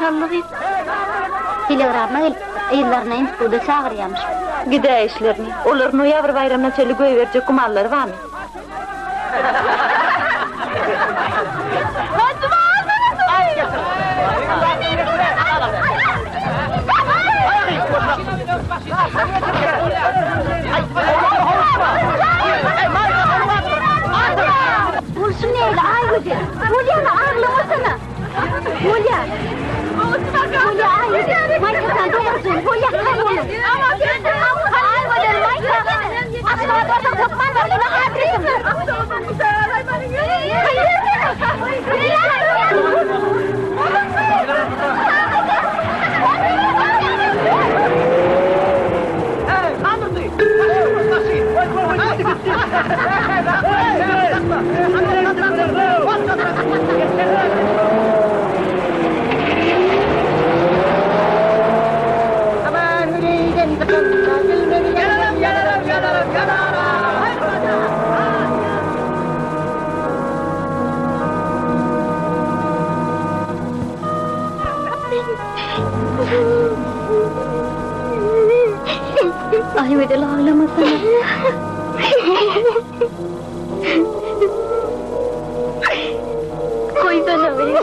saldy gyz. Telegramma gelipdir. Yzlaryna instituda çagyrýamyş. Gidäýişlerini. Olar noýabr baýramyna çenli goýberjek gümanlary barmy? Bolşuň nähili, Aýgözel? Bolýamy, aglamasana. Bolýa. Bolýa, Aýgözel. Maýka jan, dogrusyny, bolýa, sag boluň. Aýgözel, Maýka. Aşgabat barsaň hökman bar, muny adresim. Aýgözel aglamasana. Goýsana meni.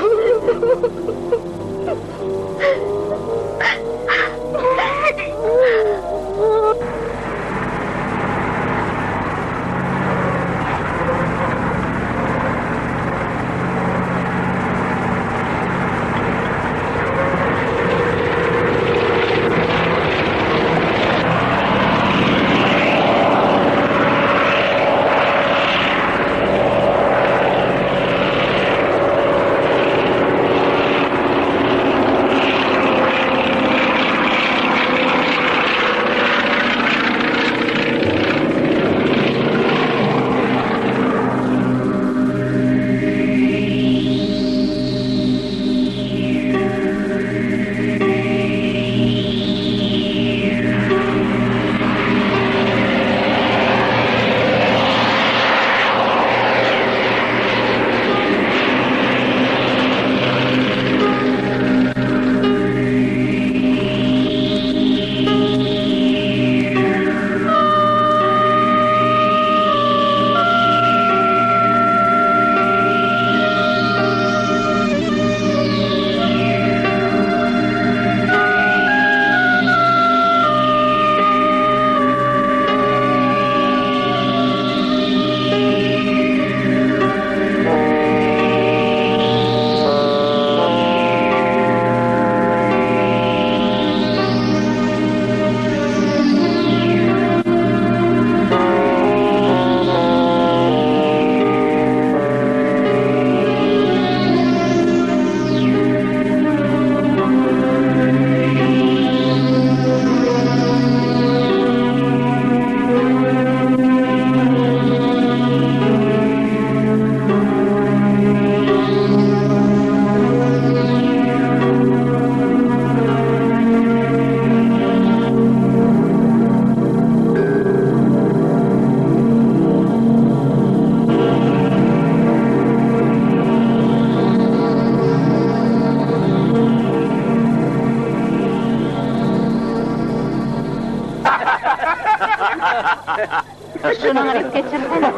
Şuny alyp geçirsene.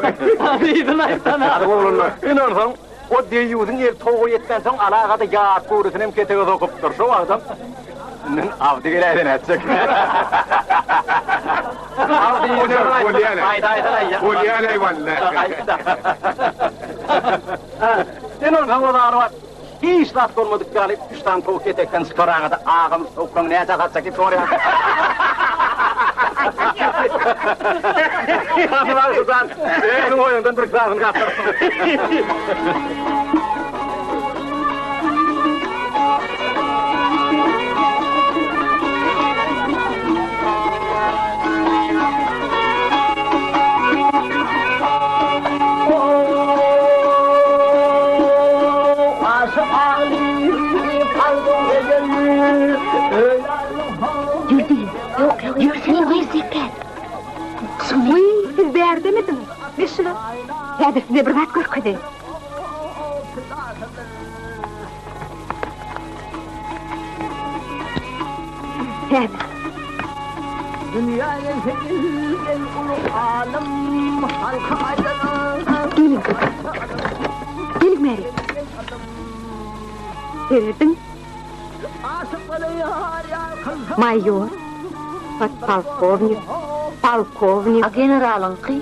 Yzyny aýtsana. Oglanlar, ynansaň, o deýýusyň eli towuga ýetmänsoň, alagada ýat göwresinem ketege sokupdyr. Şo wagtam üstünden Abdy geläýse nätjek? Abdy Bolýar-laý. Aýdaýsana. Bolýar-laý walla. Aýt-da. Sen onsoň o zary Hiç zat bolmadyk ýaly üç sany towuk etekden çykaraňada agam towuklaň näçä satjak diýip soraýar. Hany bagşyjan, özüň oýundan bir sanyny gapdyrsyň. Ýör diýdim. Ýok, ýok, ýörsene gyz Zepper. Wiý, siz bärdemidiňiz? Meşhur. Häzir size bir zat görkezeýin. Häzir. Geliň gyzlar. Geliň bäri. Serediň. Maýor, podpolkownik, polkownik. A generalyňky?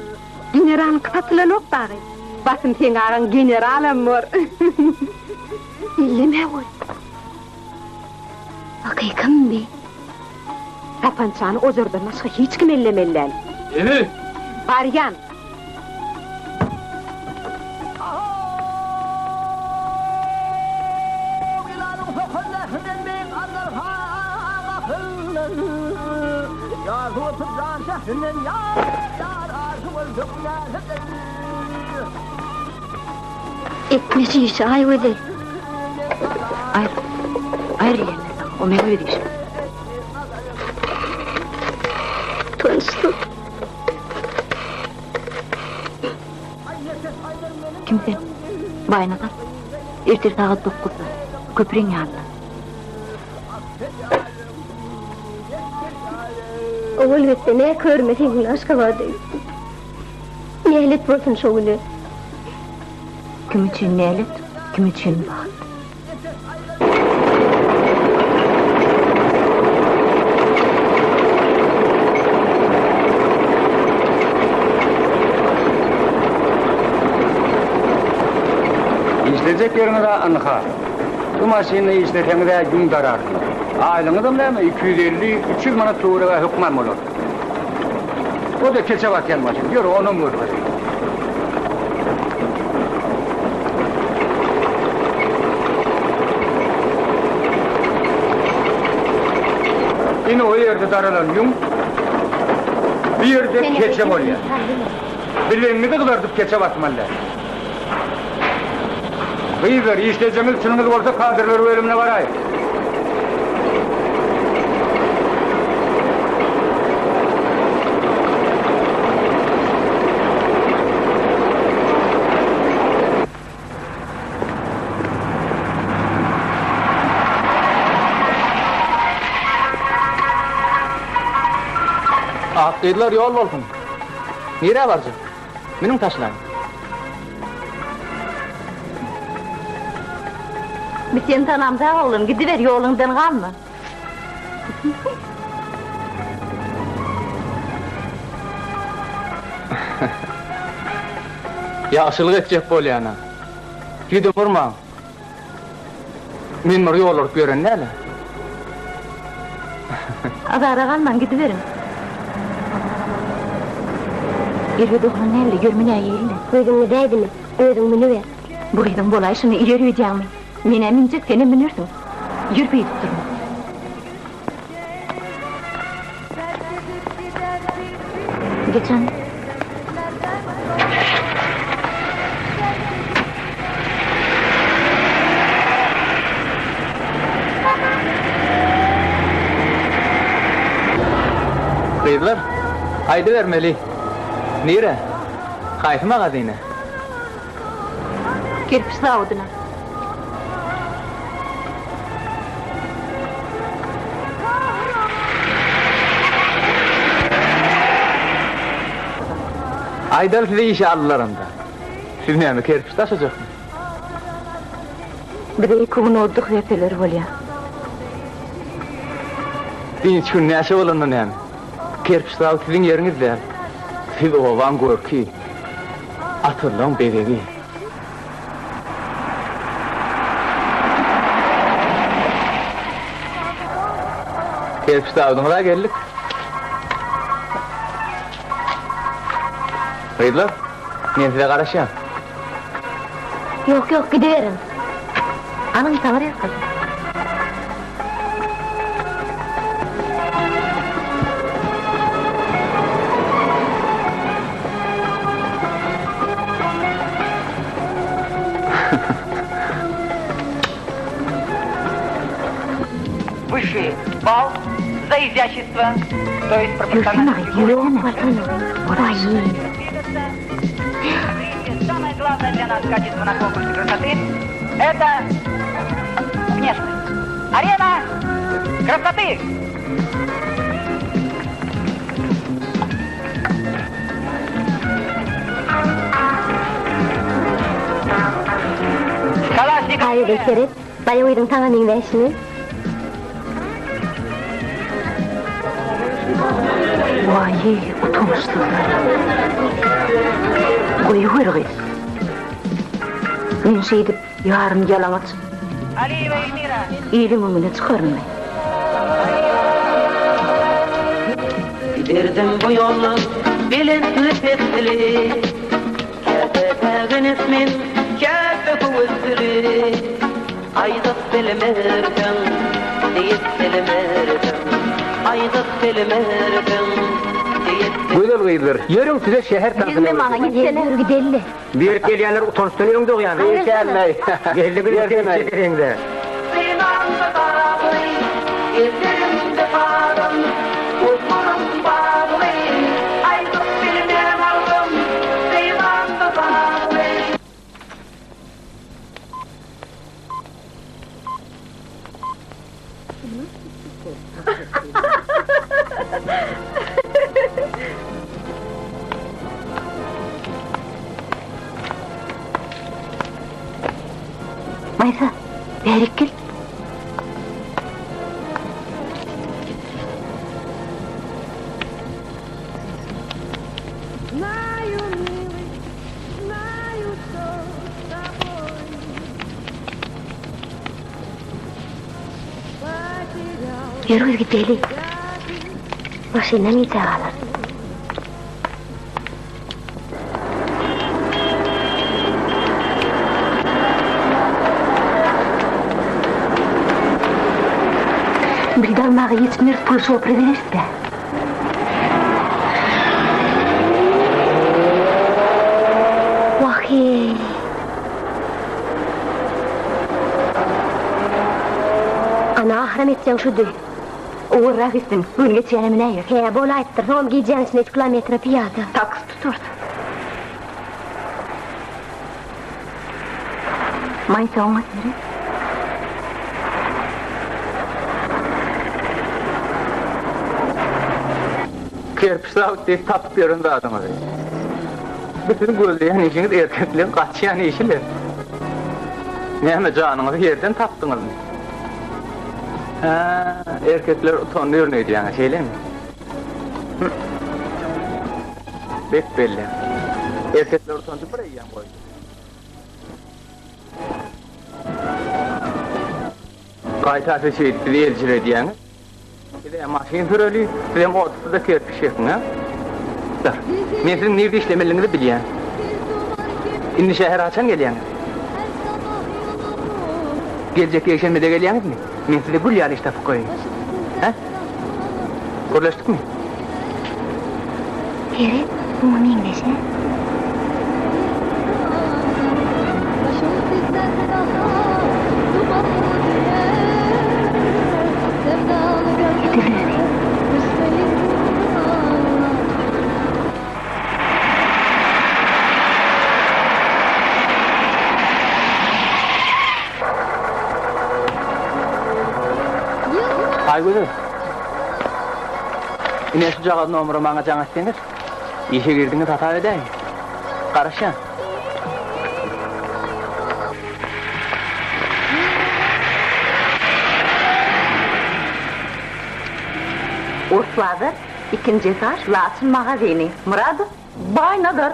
Generalyňky satylanok dagy. Basym seň agaň generalam bor. Elleme goý. Hakykatmy? Sapançany ojardan başga hiç kim ellemeli däl. Ene! Barýan. Etme şu işi, Aýgözel. Aýr. Aýr diýýän men saňa. O meň öz işim. Utançsyz. Kim sen? Baýnazar. Ertir sagat dokuzda. Köpriň ýanynda. Owal gitse ne körme sen güni Aşgabada gitdi. Nälet bolsun şo güne. Kim üçin nälet, kim üçin bagt. Işlejek ýeriňiz-ä ynha. Bu maşynda işleseňiz-ä ýüň dararsyňyz. Aýlygyňyzam näme, 250, 300 manat töwereg-ä hökman bolar. O-da keçe basýan maşyn. Ýör, onam görkezeýin. Ine o ýerde daralan ýüň, bu ýerde keçe bolýar. Bilegiňizi gyzardyp keçe basmaly däl. Gyzlar, işlejegiňiz çynyňyz bolsa kadrlar bölümine baraýyň. Ak gyzlar ýol bolsun. Nirä barjak? Münüň taşlaň. Biz seni tanamzak oglan, gidiber, ýoluňdan galma. Ýagşylyk etjek bolýan-a. Ýüzüm urmaň. Men bir ýol urup ýören däl-ä. Azara galmaň, gidiberiň. Erbet oglan däl-le, ýör münäýeli-le. Gözüňi däýdimi, özüň münüber. Bu gyzyň bolaýşyny iýer öýdýäňmi? Men-ä münjek, senem münersiň. Ýör beýdip durma. Geçen. Gyzlar, aýdybermeli. Nirä? Haýsy magazyna? Kerpiç zawodyna. Aýdar sizi işe aldylar onda. Siz näme kerpiç daşajakmy? Bize iki gün otdyh berseler bolýar. Dynç gün näçe bolanda näme? Kerpiç zawod siziň ýeriňiz däl. Siz obaň görki, atyzlaň bezegi. Kerpiç zawodyňyza geldik. Gyzlar, men size garaşýan. Ýok, ýok, gidiberiň. Alyň, sabyr ýalkasyn. Высший балл за изящество, то есть пропорционально Самое главное для нас качество на конкурсе красоты – это внешность. Арена красоты! Aýgül seret, baý gyzyň saňa meňzäşini. Waý, utançsyzlar. Goýber gyz. Men şeýdip ýarym ýalaňaç Aliýewa Elmira. Iliň öňüne çykarynmy? Giderdim bu ýoldan belentli-pesli, Käte säginip men, käte höwesli. Aýdyp bilmersiň, diýip bilmersiň, Aýdyp bilmersiň, diýip. Gözel gyzlar, ýörüň size şäher tansyna Degme maňa, gitsene. Ýör gidelli. Berip gelýänler utançdan öň dogýan. Gelmeý. Geldi Gelmeý. Synamda dagly, ellerimde bagym, Gurbanym bagly, aýdyp bilmen agym, Synamda dagly. Maýsa, bärik gel. Ýör gyz gideli. Maşynam gijä galar. Bildi almaga ýetmeris pul şopur bereris-dä. Wah-eý. Ana ahyram etseň şudy. Owalrak gitsin, gün geçýäne münäýer. Hä, bolaýypdyr, soňam gijäň içinde üç kilometre pyýada. Taksi tutarys. Maýsa oňa seret. Kerpiç zawod diýip tapyp ýören zadyňyzy. Bu siziň gözleýän işiňiz erkekligiň gaçýan işi-le. Näme janyňyzy ýerden tapdyňyzmy? Hä, erkekler utandyryn öýdýäňiz, şeýlemi? Hü. Bek belli. Erkekler utanjy bir eýýäm goýdy. Gaýta siz şeýdip bizi eljiredýäňiz. Biz-ä maşyn süreli, sizem otluda kerpiç ýekiň, a? Dur. Men siziň nirde işlemelidigiňizi bilýän. Indi şähere haçan gelýäňiz? Geljek ýekşenbede gelýäňizmi? Men size gül ýaly iş tapyp goýaýyn. Hä? Gürleşdikmi? Seret, muňa meňzeş-ä. Edil özi. Aýgözel. Ine şujagaz nomera maňa jaň etseňiz, işe girdiňiz hasap edäýiň. Garaşýan. Ors bazar, ikinji etaž, Laçyn magazyny. Myradow, Baýnazar.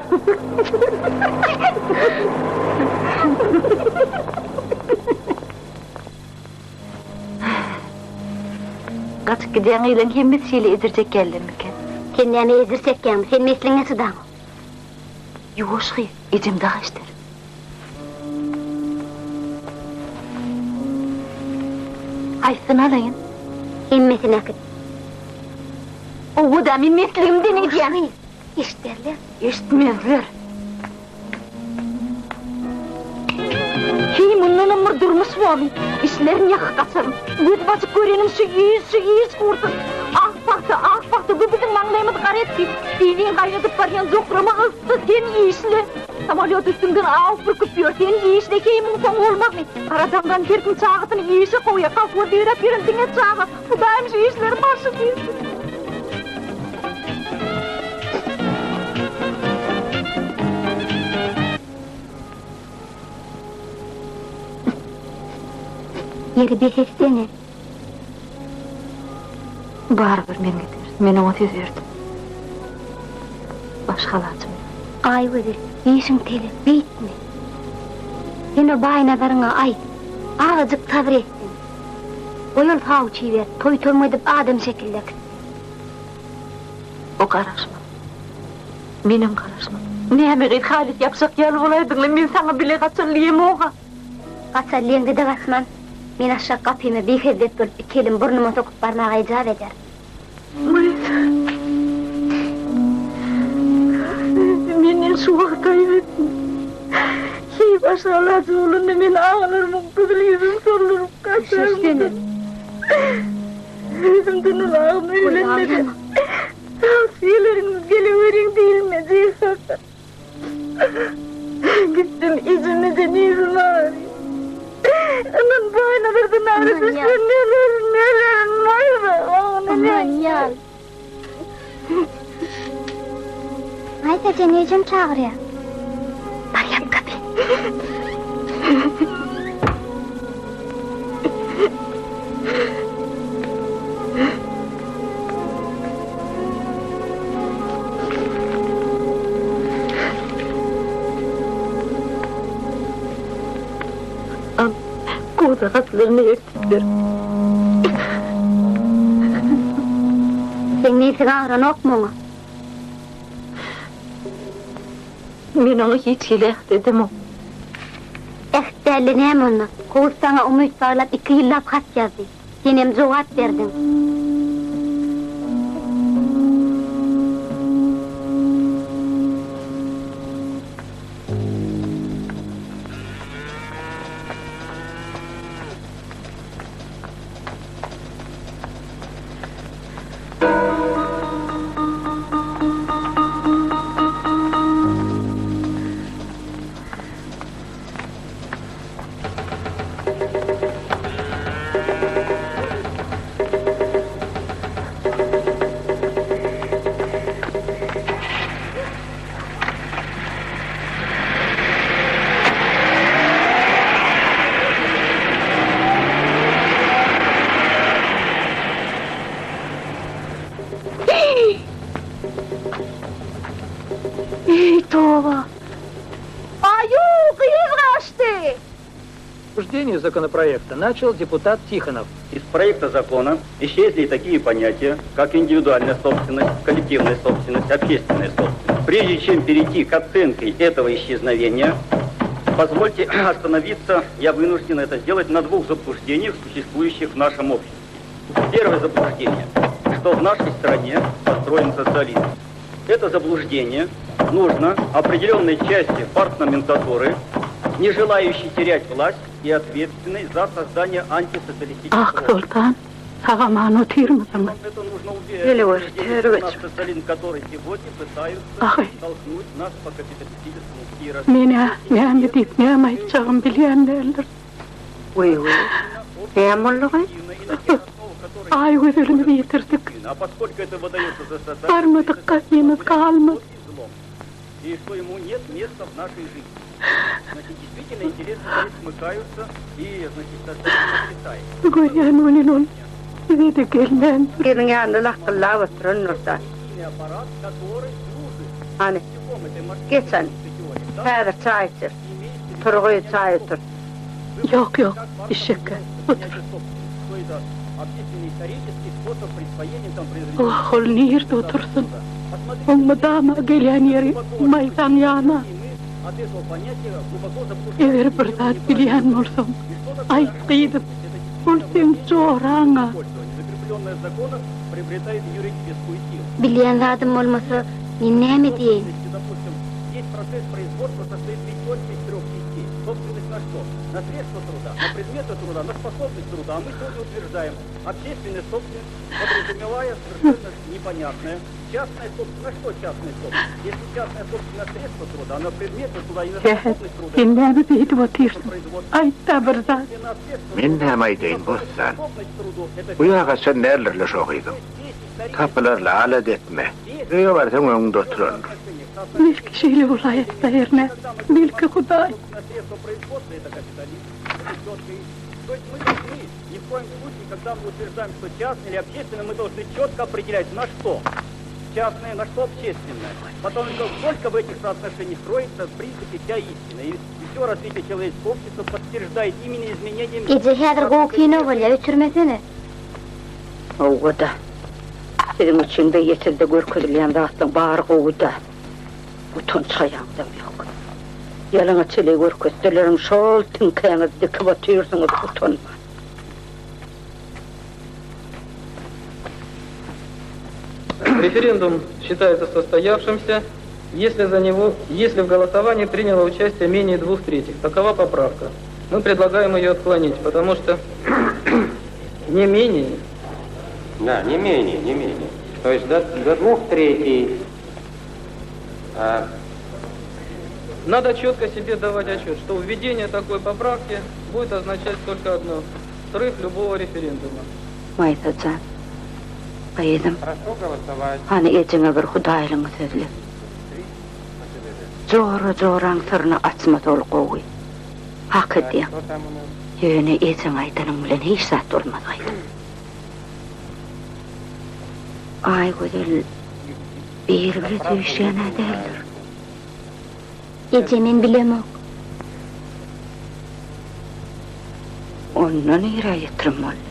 Gaçyp gidýän gyzlaň hemmesi şeýle ejir çekýärlermikä? Sen näme ejir çekýäň? Sen mesliňe çydaňok. Ýuwaş gyz, ejem dagy eşder. Haýsysyny alaýyn? Hemmesini äkit. Owo-da, men mesligimden edýän. Ýuwaş gyz, eşderler. Eşitmezler. Heý, mundanam bir durmuş bormy? Işlerin ýaky gaçaryn. Göz basyp görenim şu iş, şu iş gursun. Ah, pagta, ah, pagta, bu biziň maňlaýymyzy gara etdi. Benzin gaýnadyp barýan jokrama ysdy, sen işle. Samolýot üstüňden aw pürküp ýör, sen işle, heý, muň soňy bolmazmy? Garajaňdan her kim çagasyny işe kowýar, kolhoz ýöräp ýören diňe çaga. Hudaý! Hudaýym şu işleriň başyny diýsin. Ýeri bes etsene. Barybir men giderin. Men oňa söz berdim. Başga alajym ýok. Aýgözel, işiň telek, beýtme. Sen o Baýnazaryňa aýt, azajyk sabyr etsin. Goý ol sawçy iberip, toý-tomus edip adam şekilleksin. O garaşmaz. Menem garaşmadym. Näme gyz, haýbat ýapjak ýaly bolaýdyň-la, men saňa bile gaçan diýemog-a. Gaçar leňde-de gaçman, men aşak gapyma bihezzet bolup iki elimi burnuma sokup barmaga ejap eder. Gyz, menden şu wagt aýyp etme. Hiý, başga alajy bolanda men agalarymyň gyzyl ýüzüni solduryp gaçarmydym. Özümden ulagym öýlenmedi. Tawsiýeleriňiz geleweriň diýilmedi kaka. Gitdim ejeme-de nirem agyrýar. Ynan Baýnazardan ara düşen neler neler maýda Aman ýal. Maýsa seni ejem çagyrýar. Bar ýap gapyny. Al, goza gatlaryny ertip ber. Seň nesiň agranokmy oňa? Men oňa hiç hili äht edemok. Äht dälde näme onda? Kowus saňa umyt baglap iki ýyllap hat ýazdy. Senem jogap berdiň. Eý toba! Aýu, gyz gaçdy! Обсуждение законопроекта начал депутат Тихонов. Из проекта закона исчезли такие понятия, как индивидуальная собственность, коллективная собственность, общественная собственность. Прежде чем перейти к оценке этого исчезновения, позвольте остановиться, я вынужден это сделать, на двух заблуждениях, существующих в нашем обществе. Первое заблуждение, что в нашей стране построен социализм. Это заблуждение нужно определенной части партноменклатуры, не желающей терять власть и ответственной за создание антисоциалистического Aksoltan, sag-aman otyrmysyňyz? Это нужно Geliwer, убеждение, töre что наш geç. социализм, который сегодня пытаются Aý. толкнуть нас по капиталистическому пути развития. Men-ä näme diýip, näme aýtjagymy bilýän däldir. Weý-weý, näme boldy gyz? Aýgözelimizi ýitirdik. А поскольку это выдается за социализм, Barmadyk gaýymyz galmady. и что ему нет места в нашей жизни. Значит, действительно интересы здесь смыкаются и, значит, социализм отрицает. Görýän welin ol bize-de gelmändir. Gelin ýanynda lakgyldap oturandyr-da. Hany, geç hany. Häzir çaý içeris. Tur gyz, çaý otur. Ýok, ýok, işşekge, otur. Wah, ol nirde otursyn? Oň mydama gelýän ýeri Maýsaň ýany. Eger bir zat bilýän bolsaň, aýt gyzym, ol seň joraň-a. Bilýän zadym bolmasa, men näme diýeýin? Весь процесс производства состоит ведь только из трех частей. Собственность на что? На средства труда, на предметы труда, на способность труда. А мы сегодня утверждаем, общественная собственность, подразумевая совершенно непонятное, частная собственность, на что частная собственность? Если частная собственность на средства труда, на предметы труда и на Sähet, способность труда, sen näme beýdip otyrsyň? Aýt-da bir zat. Men näme aýdaýyn, Bossan? Bu ýa gaçan däldir-le şo gyzyň. Tapylar-la, alada etme. Öýe barsaň öňüňde oturandyr. Belki şeýle bolaýsa hernä, belki Hudaý. Частное, на что общественное. Потом только в этих соотношениях строится, в принципе, вся истина. И все развитие человеческого общества подтверждает именно изменением... Eje häzir gowy kino bolýa, öçürmesene. Hawa-da. Siziň üçin beýle sizde görkezilýän zatlaň bary gowy-da. Utanç-haýaňyzam ýok. Ýalaňaç heleý görkezselerem şol tiňkäňizi dikip otyrsyňyz utanman. Референдум считается состоявшимся, если за него, если в голосовании приняло участие менее двух третьих. Такова поправка. Мы предлагаем ее отклонить, потому что не менее. Да, не менее, не менее. То есть до, до двух третей. А... Надо четко себе давать отчет, что введение такой поправки будет означать только одно – срыв любого референдума. Maýsa jan, gyzym, hany ejeňe bir hudaýlyňy sözle. Jora joraň syryny açmasa ol gowy. Hak edýäň. Ýöne ejeň aýdanyň bilen hiç zat bolmaz gyzym. Aýgözel biri bile söýüşýän-ä däldir. Eje men bilemok. Onda nirä ýetirim boldy?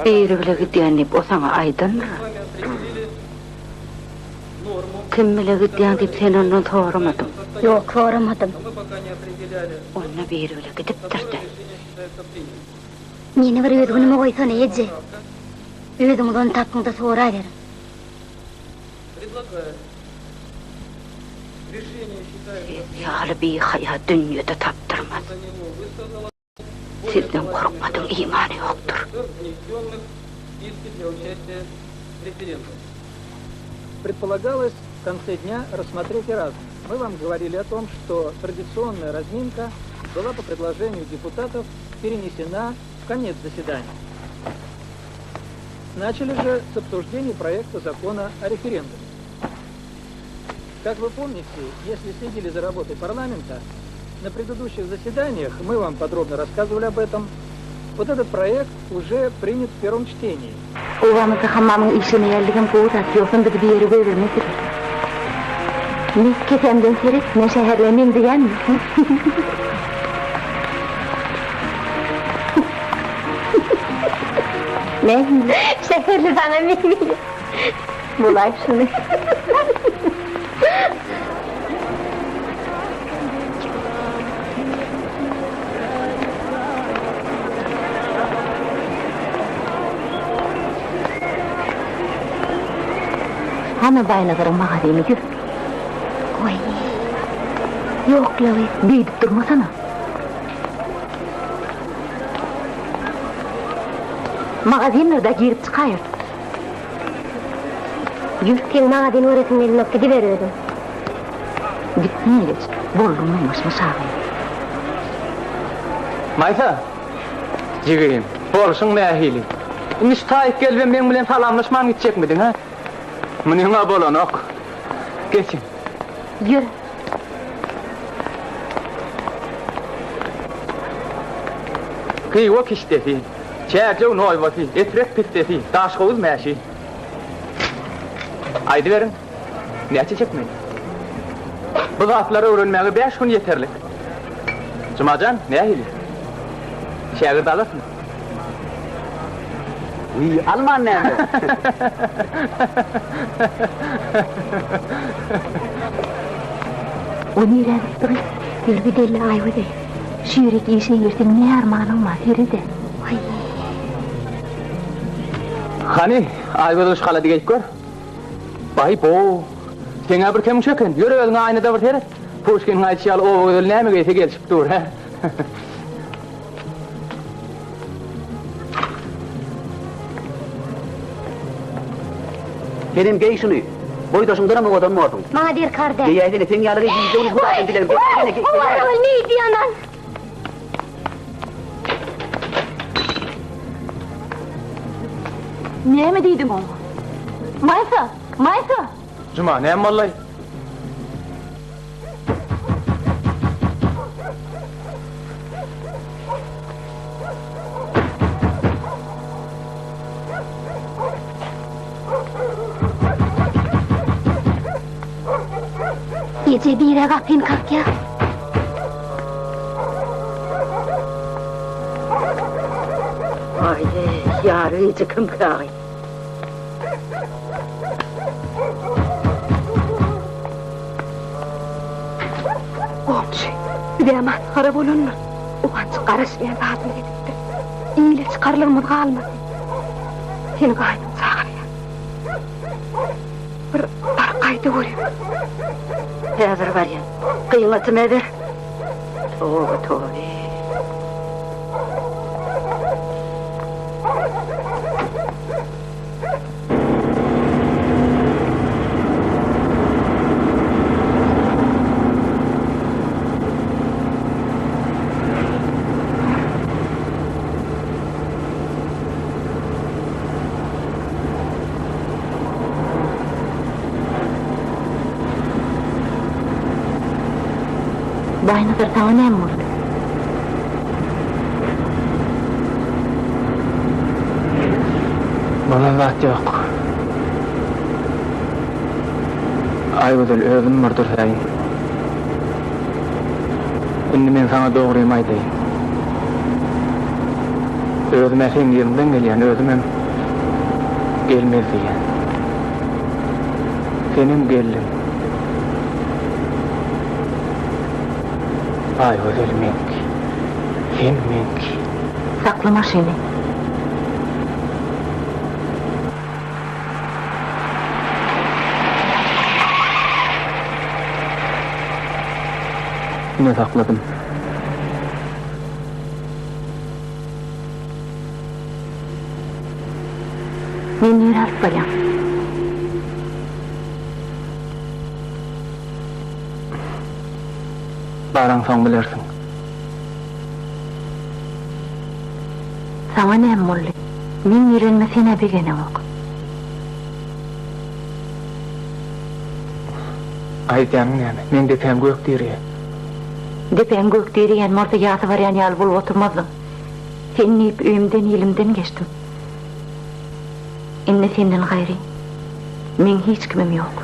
Biri bile gidýän diýip o saňa aýdandyr-a. Kim bile gidýäň diýip sen ondan soramadyň. Ýok, soramadym. Onda biri bile gidipdir-dä. Meni bir öz günüme goýsana, eje. Özüňiz ony tapyň-da soraberiň. Siz ýaly bihaýa dünýede tapdyrmaz. Sizden gorkmadyň imany ýokdur. Предполагалось в конце дня рассмотреть и раз. Мы вам говорили о том, что традиционная разминка была по предложению депутатов перенесена в конец заседания. Начали же с обсуждения проекта закона о референдуме. Как вы помните, если следили за работой парламента, на предыдущих заседаниях мы вам подробно рассказывали об этом. Вот этот проект уже принят в первом чтении. Obamyzda hammamyň işlemeýänligem gowy zat, ýogsam bizi bir ýere goýbermezdiler. Mes kesämden seret, men şäherlä meňzeýänmi? Nähili? Şäherli saňa meňzeýär. Bolaý şuny. Hana Baýnazaryň magazyny ýür. Goý. Ýok-la gyz. Beýdip durmasana. Magazinlerde girip çykaýyr. Ýür. Seň magazin göresiň gelenok gidiber özüň. Gitsin geç. Bolduň oňlaşma şagyz. Maýsa, jigim, bolşuň nähili? Indi şu taýyk gelibem meň bilen salamlaşman gitjekmidiň, hä? Munyň-a bolanok. Geçiň. Ýör. Hywa kişdesi, Çärjew noýbasy, Etrek pissesi, Daşhowuz mäşi. Aýdyberiň, näçe çekmeli? Bu zatlary öwrenmäge bäş gün ýeterlik. Jumajan, nähili? Şägirt alarsyň. Wiý, alman näme? O nirä gitdi gyz? Ýör gideli, Aýgözel. Şu ýerek işe girseň ne armanyň bar, serede. Waý. Hany, Aýgözel şu halady geýip gör. Baý-bo! Seň-ä bir kemiň şu eken. Ýör özüňe aýnada bir seret. Puşkiniň aýdyşy ýaly oba gözeli näme geýse gelşip dur, hä? Senem geý şuny. Boýdaşyňdanam owadan borsuň. Maňa derkar däl. Geýäýsene, seň ýaly geý gije güni Hudaýdan dilegim. Waý, waý, ne diýýän? Näme diýdiň oňa? Maýsa! Maýsa! Juma, näme boldy? Eje bire gapyny kakýar. Aý, ýary gije kimkä-aý? Goňşy, bizä masgara bolandyr. Oganjyk garaşmaýan zadymyz edipdir. Ile çykarlygymyz galmady. Seni gaýnym çagyrýar. Bir baryp gaýda görýin. Häzir barýan. Gyňatymy ber. Toba, toba. Baýnazar saňa näme boldy? Bolan zat ýok. Aýgözel özüm bir dürsäýin. Indi men saňa dogrymy aýdaýyn. Özüm-ä seň ýeriňden gelýän, özümem gelmez diýýän. Senem geldiň. Aýgözel meňki. Sen meňki. Sakla maşyny. Ine sakladym. Meni nirä alyp barýaň? Baraňsoň bilersiň. Saňa näme boldy? Meň gelenime sen-ä begeneňok. Aýdýanyň näme? Meň depäm gök direýär. Depäň gök direýän bolsa ýasa barýan ýaly bolup oturmazdyň. Sen diýip öýümden, ilimden geçdim. Indi senden gaýry meň hiç kimim ýok.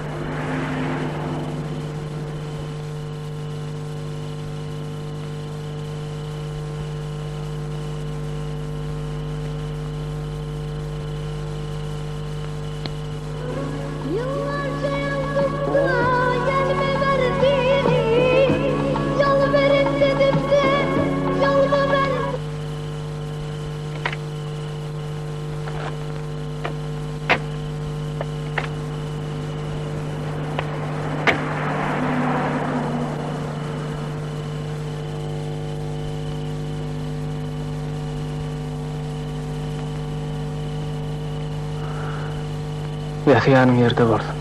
Ýasy ýanyň ýerde bolsun.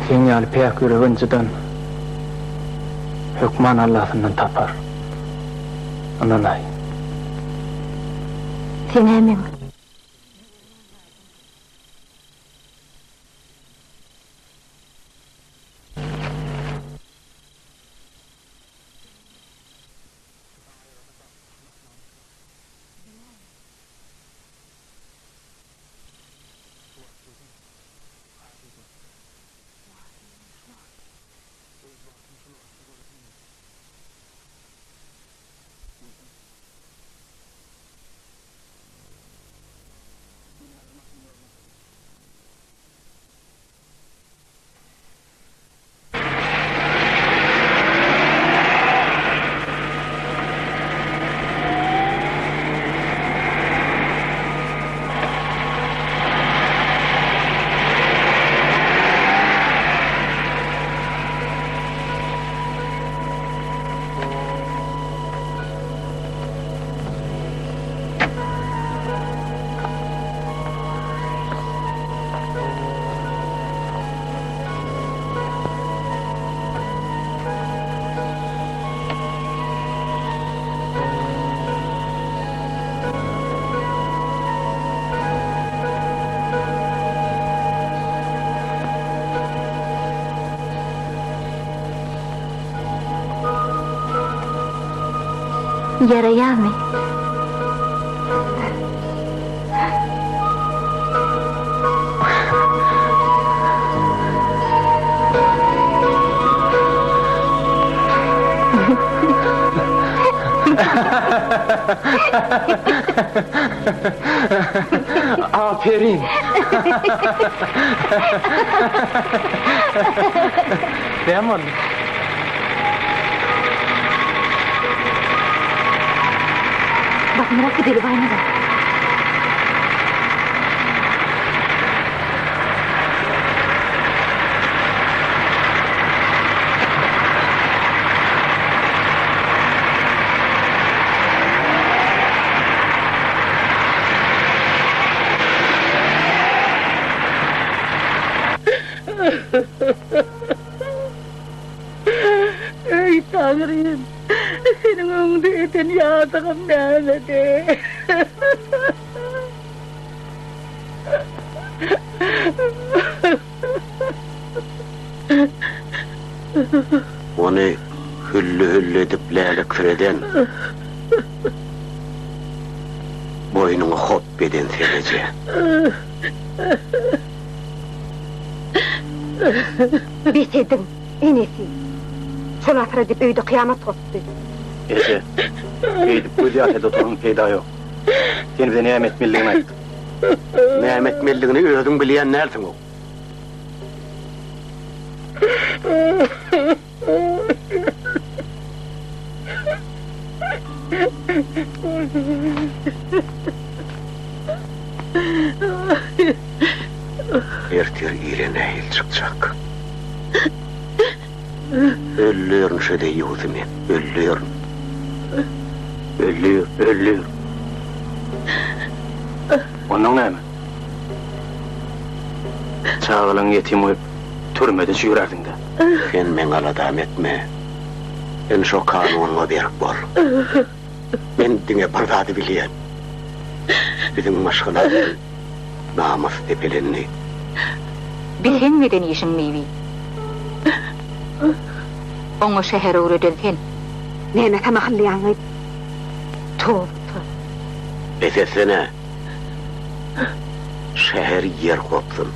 Seň ýaly päk ýüregi ynjydan hökman Allasyndan tapar. Ynanaý. Sen-ä meň. Ýaraýarmy? Aperin! Näme boldy? Basymrak gideli Baýnazar. Eý, Taňrym, seniň öňüňde eden ýazygym nämedi? Ony hülli-hülli edip läliksireden, boýnuňy hop eden sen eje. Bes ediň, enesi. Şol asyra diýip öýde kyýamat gopdy. Eje, beýdip göz ýaş edip oturyň peýda ýok. Sen bize näme etmelidigini aýt. Näme etmelidigini özüň bilýän dälsiň-ow. Ertir ire nähili çykjak? Öldürin şu deýýusy men, öldürin. Öldür, öldür. Onnoň näme? Çagalaň ýetim goýup, türmede çüýrärdiň-dä. Sen meň aladamy etme. Sen şo kanunyňa berk bol. Men diňe bir zady bilýän. Biziň maşgalamyzyň namysy depelendi. Bi seň eden işiň Bibi. Oňa şäher öwreden sen. Näme samahyllaýaňyz? Toba. Bes etsene. Şäher ýer gopsun.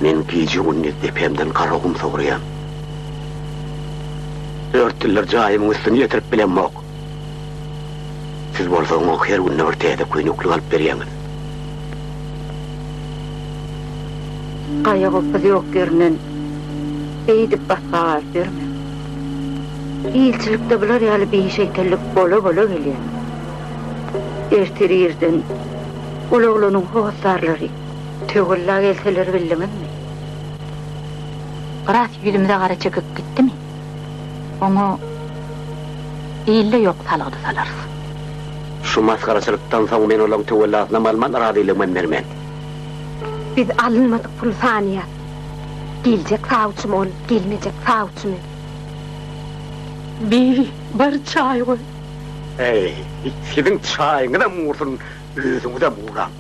Men gije-gündiz depämden garagum sogurýan. Dört ýyldyr jaýymyň üstüni ýetirip bilemok. Siz bolsa oňa her günde bir täze köýneklik alyp berýäňiz. Gaýa-gopuz ýok ýerinden beýdip basga galyp ýörme. Ilçilikde bular ýaly bişeýtellik bola-bola gelýär. Ertir irden ol oglanyň hossarlary töwella gelseler bildiňizmi? Biraz ýüzümize gara çekip gitdimi, oňa ilde ýok salgydy salarys. Şu masgaraçylykdan soň men olaň töwellasynam alman, razylygymam bermen. Biz alynmadyk puly sanaýas. Geljek sawçymy ol, gelmejek sawçymy? Bibi, bar çaý goý. Eý, siziň çaýyňyzam gursun, özüňizem guraň.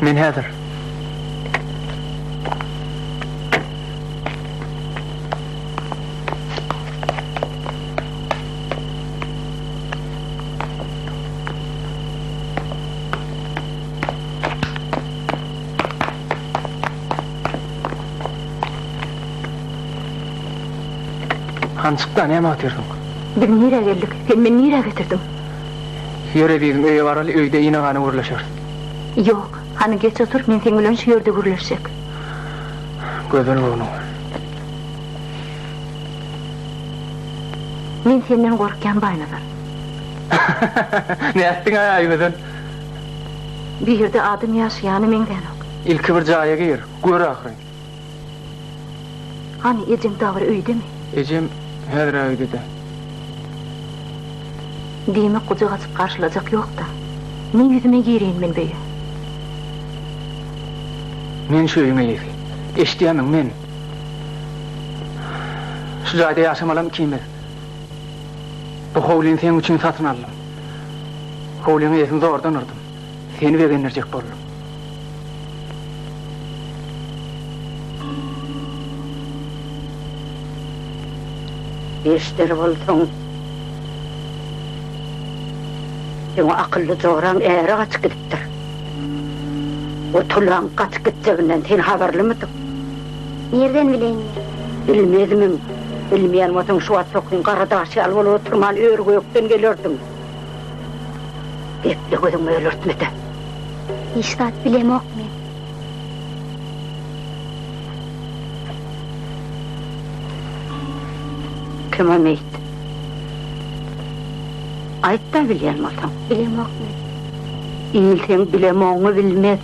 Men häzir. Hany çykda, näme otyrsyň? Biz nirä geldik? Sen meni nirä getirdiň? Ýör ezizim, öýe baraly, öýde ine-gana gürleşeris. Ýok. Hany geç otur, men seň bilen şu ýerde gürleşjek. Gözel göwnüň. Men senden gorkýan Baýnazar. Nätdiň-aý Aýgözel? Bu ýerde adam ýaşaýana meňzänok. Ilki bir jaýa gir, gör ahyryn. Hany, ejeň dagy bir öýdemi? Ejem häzir-ä öýde-dä. Diýmek gujak açyp garşylajak ýok-da. Ne ýüzüme gireýin men bu öýe? Men şu öýüň eýesi. Eşidýärmiň, men. Şu jaýda ýaşamalam ikimiz. Bu howlyny seň üçin satyn aldym. Howlyň eýesini zordan urdum. Seni begendirjek boldum. Eşder bolsaň, seň o akylly joraň äre gaçyp gidipdir. O tulaň gaçyp gitjeginden sen habarlymydyň? Nirden bileýin men? Bilmezmiň? Bilmeýän bolsaň şu wagt sokyň gara daş ýaly bolup oturman ör-gökden gelerdiň. Geple gözüňi mölertme-de. Hiç zat bilemok men. Kim o meýit? Aýt-da bilýän bolsaň. Bilemok men. Il seň bilemogyňy bilmez.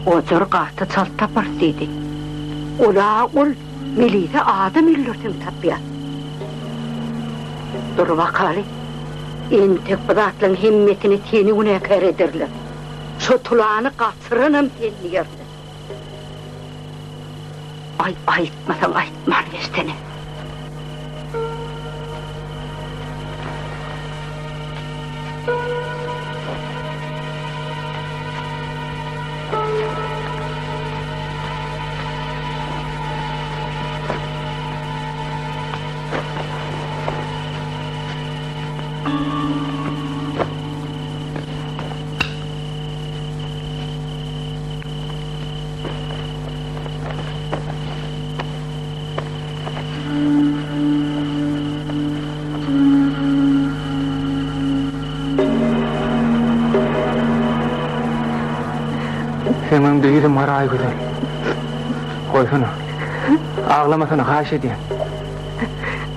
Ojar gaty çalt taparys diýdi. Ol-a ol Melise adam öldürseň tapýar. Dur bakaly. Entek bu zatlaryň hemmesine seni günäkär ederler. Şo tulany gaçyranam sen diýerler. Aý, aýtmasaň aýtman geçsene. Seň öňde ýüzüm gara Aýgözel. Goýsana. Aglamasana, haýyş edýän.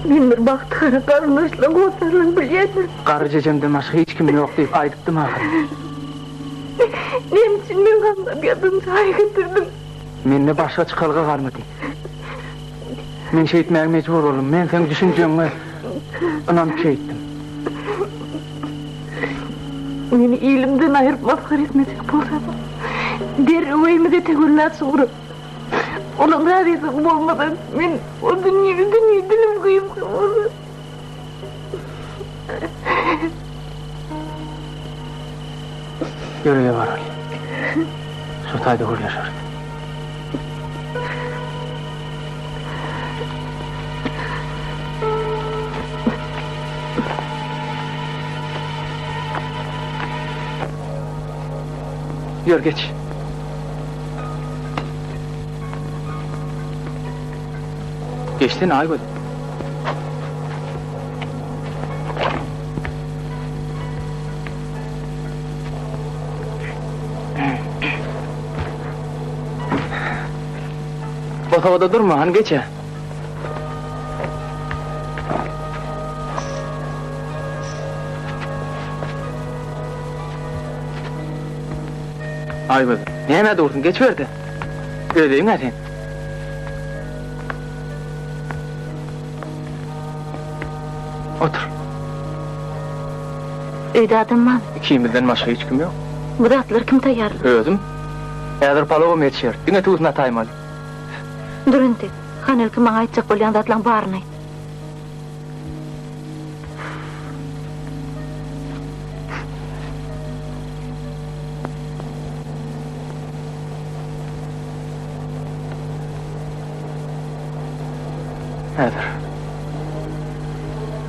Men bir bagtygara garyndaşlaň hossarlaň bilýändir. Garry ejemden başga hiç kimim ýok diýip aýdypdym ahyry. Näme üçin meň gamlap ýatan jaýa getirdiň? Mende başga çykalga galmady. Men şeýtmäge mejbur boldum. Men seň düşünjeňe ynanyp şeýtdim. Meni ilimden aýryp masgara etmejek bolsaň, derrew öýümize töwella çygyryp, olaň razylygy bolmasa, men o dünýede dünýe dilim gysga bolar. Ýör öýe baraly. Şo taýda gürleşeris. Ýör geç. Geçsene Aýgözel. Bosagada durma, hany geç-ä. Aýgözel, nämä dursuň, geçiber-de. Öz öýüň-ä seň. Otur. Öýde adam barmy? Ikimizden başga hiç kim ýok. Bu zatlary kim taýýarlady? Özüm. Häzir palawam ýetişer. Diňe tüwüsini ataýmaly. Dur entek. Hany ilki maňa aýtjak bolýan zatlaň baryny aýt. Häzir.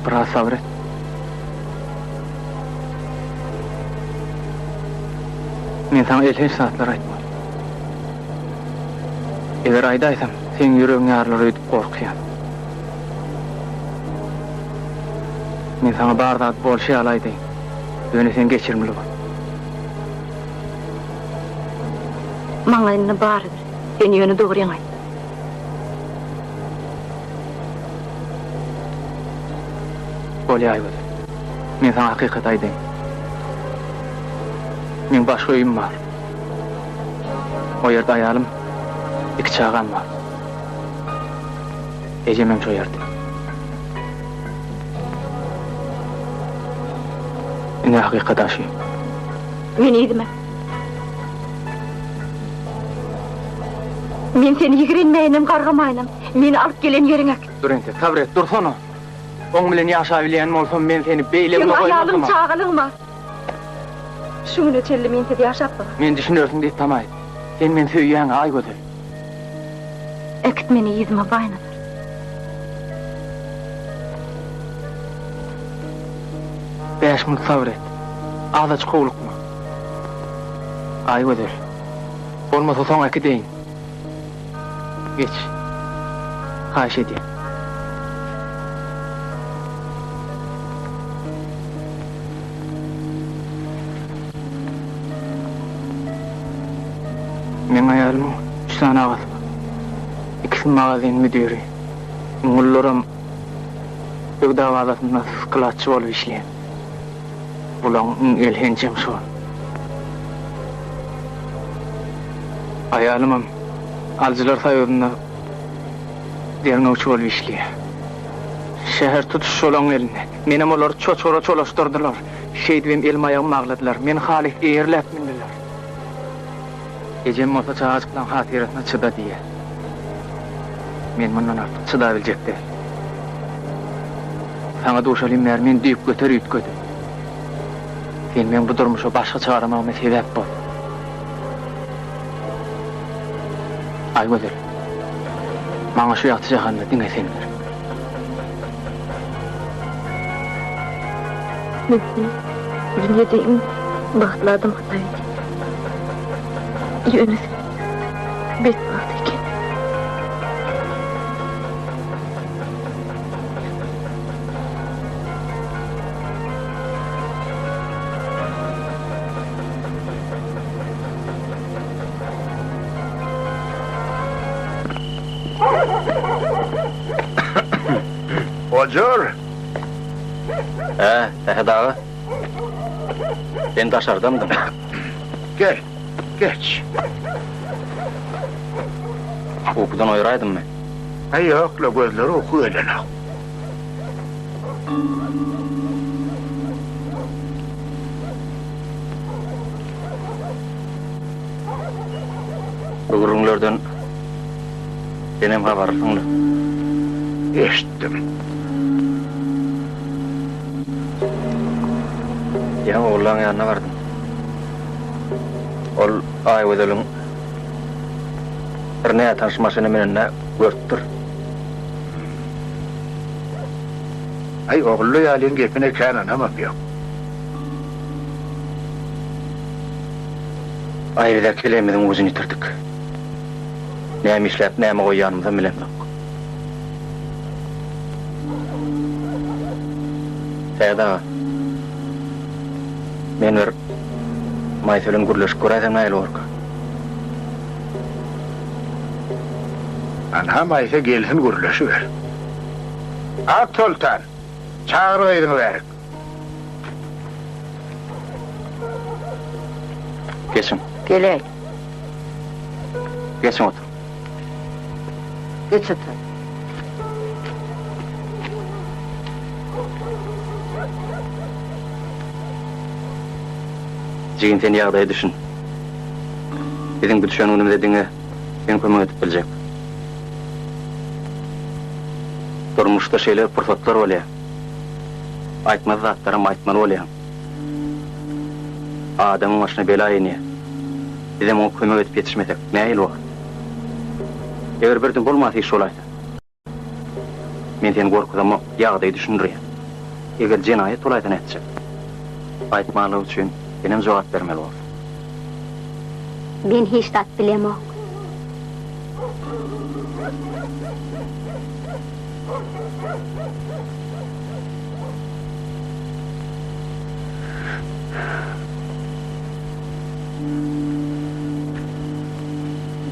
Biraz sabyr et. Men saňa elhenç zatlar aýtmaly. Eger aýdaýsam, seň ýüregiň ýarylar öýdüp gorkýan. Men saňa bar zady bolşy ýaly aýdaýyn. Ýöne sen geçirimli bol. Maňa indi barybir. Sen ýöne dogryňy aýt. Bolýa Aýgözel. Men saňa hakykaty aýdaýyn. Meň başga öýüm bar. O ýerde aýalym, iki çagam bar. Ejemem şo ýerde. Ine hakykat aşy. Men yzyma. Men seni ýigrenmäýinem, gargamaýynam. Meni alyp gelen ýeriňe. Dur entek, sabyr et, dursana. Oň bilen ýaşabilýän bolsam, men seni beýle Seň güne aýalyň, goýmazdym-a. çagalyň bar. Şu güne çenli mensiz ýaşapdyň. Men düşünersiň diýip tama et. Sen meni söýýäň, Aýgözel. Äkit meni yzyma, Baýnazar. Bäş minut sabyr et. Azajyk howlukma. Aýgözel. Bolmasa soň äkideýin. Geç. Haýyş edýän. Meň aýalymyň üç sany agasy bar. Ikisi magazin müdiri. Iň ulularam söwda bazasynda skladçy bolup işleýär. Bulaň iň elhenjem şol. Aýalymam alyjylar soýuzynda derňewçi bolup işleýär. Şäher tutuş şolaň elinde. Menem olary çoçgara çolaşdyrdylar. Şeýdibem elim-aýagym bagladylar. Meni halys eýerläp mündiler. Ejem bolsa çagajyklaň hatyrasyna çyda diýýär. Men mundan artyk çydabiljek däl. Saňa duşalym bäri men düýpgöter üýtgedim. Sen meň bu durmuşa başga çygaramagyma sebäp bolduň. Aýgözel, maňa şu ýagty jahanda diňe sen gerek. Men seni dünýede iň bagtly adam hasap edýän. Ýöne sen betbagt ekeniň. Ojar! Hä, Sähet aga. Sen daşardamydyň? Gel, geç. Ukudan oýraýdymmy? Aý, ýok-la, gözleri uky gelenok. Bu gürrüňlerden senem habarlysyň-la. Eşitdim. Ýa ogullaň ýanyna bardym. Ol Aýgözeliň bir nätanyş maşyna münenini görüpdir. Aý, Ogulla ýalyň gepine kän ynamam ýok. Aý, biz-ä kelemiziň ujuny ýitirdik. Näme işläp, näme goýýanymyzam bilemzok. Sähet aga, men bir Maýsa bilen gürleşip göräýsem nähili borka? Anha Maýsa gelsin gürleşiber. Aksoltan, çagyr gyzyňy bärik. Geçiň. Geläý. Geçiň oturyň. Geç otur. Jigim sen ýagdaýa düşün. Biziň bu düşen günümize diňe sen kömek edip biljek. Durmuşda şeýle pursatlar bolýar. Aýtmaly zatlaram aýtmaly bolýaň. Adamyň başyna bela inýär. Bizem oňa kömek edip ýetişmesek, nähili bolar? Eger birden bolmasy iş bolaýsa? Men seni gorkuzamok, ýagdaýy düşündirýän. Eger jenaýat bolaýsa nätjek? Aýtmanlygy üçin senem jogap bermeli borsuň. Men hiç zat bilemok.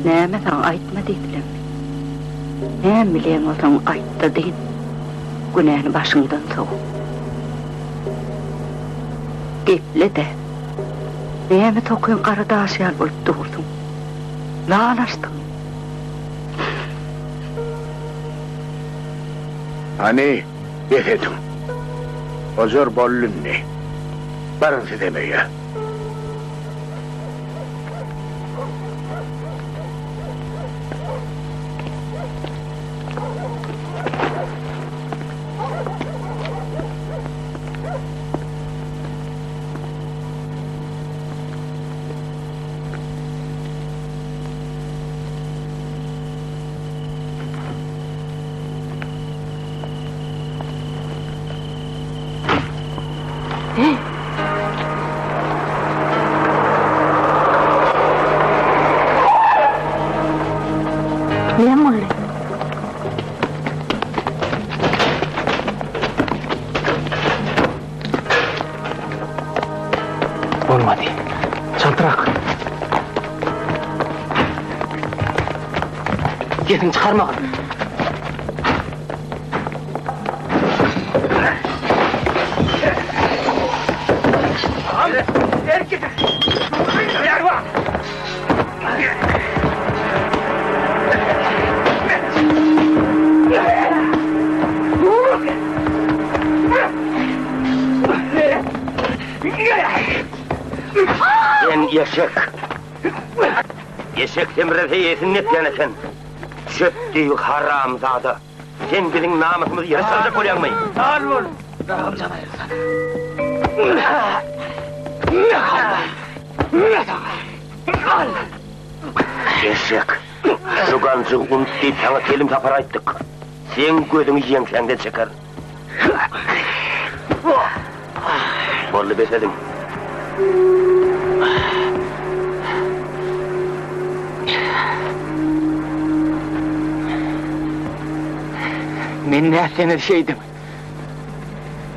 Näme saňa aýtma diýdilermi? Näme bilýän bolsaň aýt-da dyn. Günäni başyňdan sow. Geple-de. Näme tokyň gara daş ýaly bolup dursuň? Lal açdyňmy? Hany, bes ediň. Ojar boldy indi. Baryň sizem öýe. Näme boldy? Bolmady. Çaltrak. Sesiňi çykarmagyn. Sen eşek. Eşek semrese eýesini depýän eken. Çöp düýbi haramzada. Sen biziň namysymyzy ýere çaljak bolýaňmy? Al bol! Agamjan aýrylsana. Al! Eşek! Şu ganjygy unut diýip saňa telim sapar aýtdyk. Seň gözüňi ýeňsäňden çekerin. Boldy bes ediň. Men nätseňiz şeýdiň.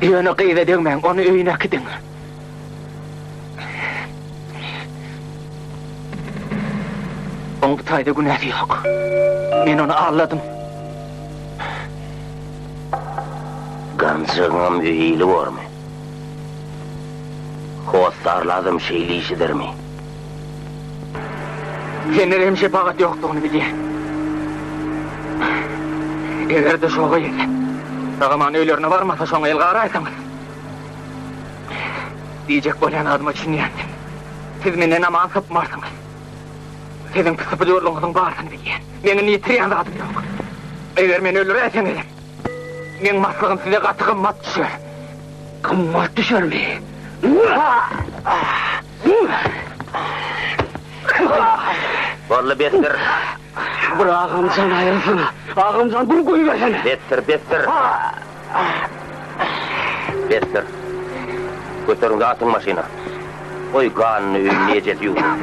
Ýöne gyza degmäň, ony öýüne äkidiň. Oň bu taýda günäsi ýok. Men ony aldadym. Ganjygyňam öýi ýyly bormy? Hossarlazam şeýle iş edermi? Sende rehim-şepagat ýokdugyny bilýän. Eger-de şo gyz sag-aman öýlerine barmasa, şoňa el garaýsaňyz. Diýjek bolýan adyma düşünýänsiň. Siz menden aman sypmarsyňyz. Siziň pysypyjurlygyňyzyň barysyny bilýän. Meň indi ýitirýän zadym ýok. Eger meni öldüräýseňizem, meň maslygym size gaty gymmat düşer. Gymmat düşermi? Boldy, besdir. Bir agamjan aýrylsana. Agamjan bir goýbersene. Besdir, besdir. Besdir. Göteriň-de atyň maşyna. Goý, ganyny öýünde ejesi ýuwsun.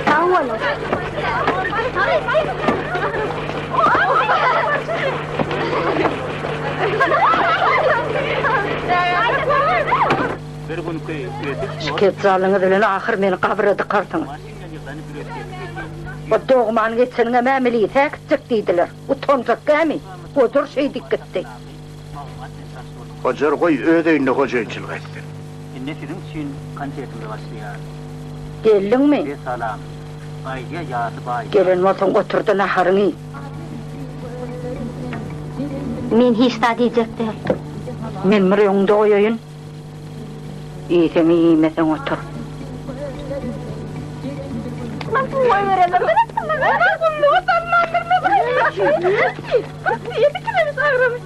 Sag boluň. Şu kejjalyňyz bilen ahyr meni gabra dykarsyňyz. O dogmany geçeniňem ä milisä gitjek diýdiler. Utanjak dämi? Gojar şeýdip gitdi. Gojar goý öz öýünde hojaýynçylyk etsin. Indi siziň üçin konsertimiz başlaýar. Geldiňmi? Size salam. Aýdýa Ýazy baý. Gelen bolsaň oturda naharyňy iý. Men hiç zat iýjek däl. Men bir öňüňde goýaýyn. Iýseň iý, iýmeseň otur. Goýberenler Gulluga salmandyrmy? 47 kilometre agramy.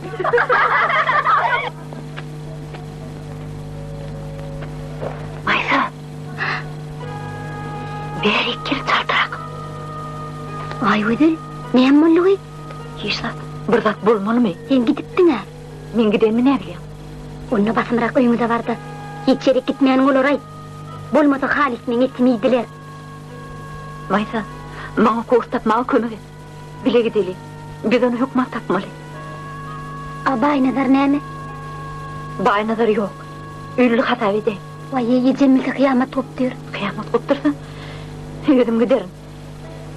Maýsa. Bärik gel çaltrak. Aýgözel, näme boldugy? Hiç zat. Bir zat bolmalymy? Sen gidipdiň-ä. Men gidenimi näbilýäň? Onda basymrak öýüňize bar-da, hiç ýerik gitmäniň olara aýt. Bolmasa halys meň etimi iýdiler. Maýsa, maňa kurs tapmaga kömek et. Bile gideli. Biz ony hökman tapmaly. A Baýnazar näme? Baýnazar ýok. Ölüli hasap edäý. Waý-eý, ejem bilse kyýamat gopdur. Kyýamat gopdursa, özüm giderin.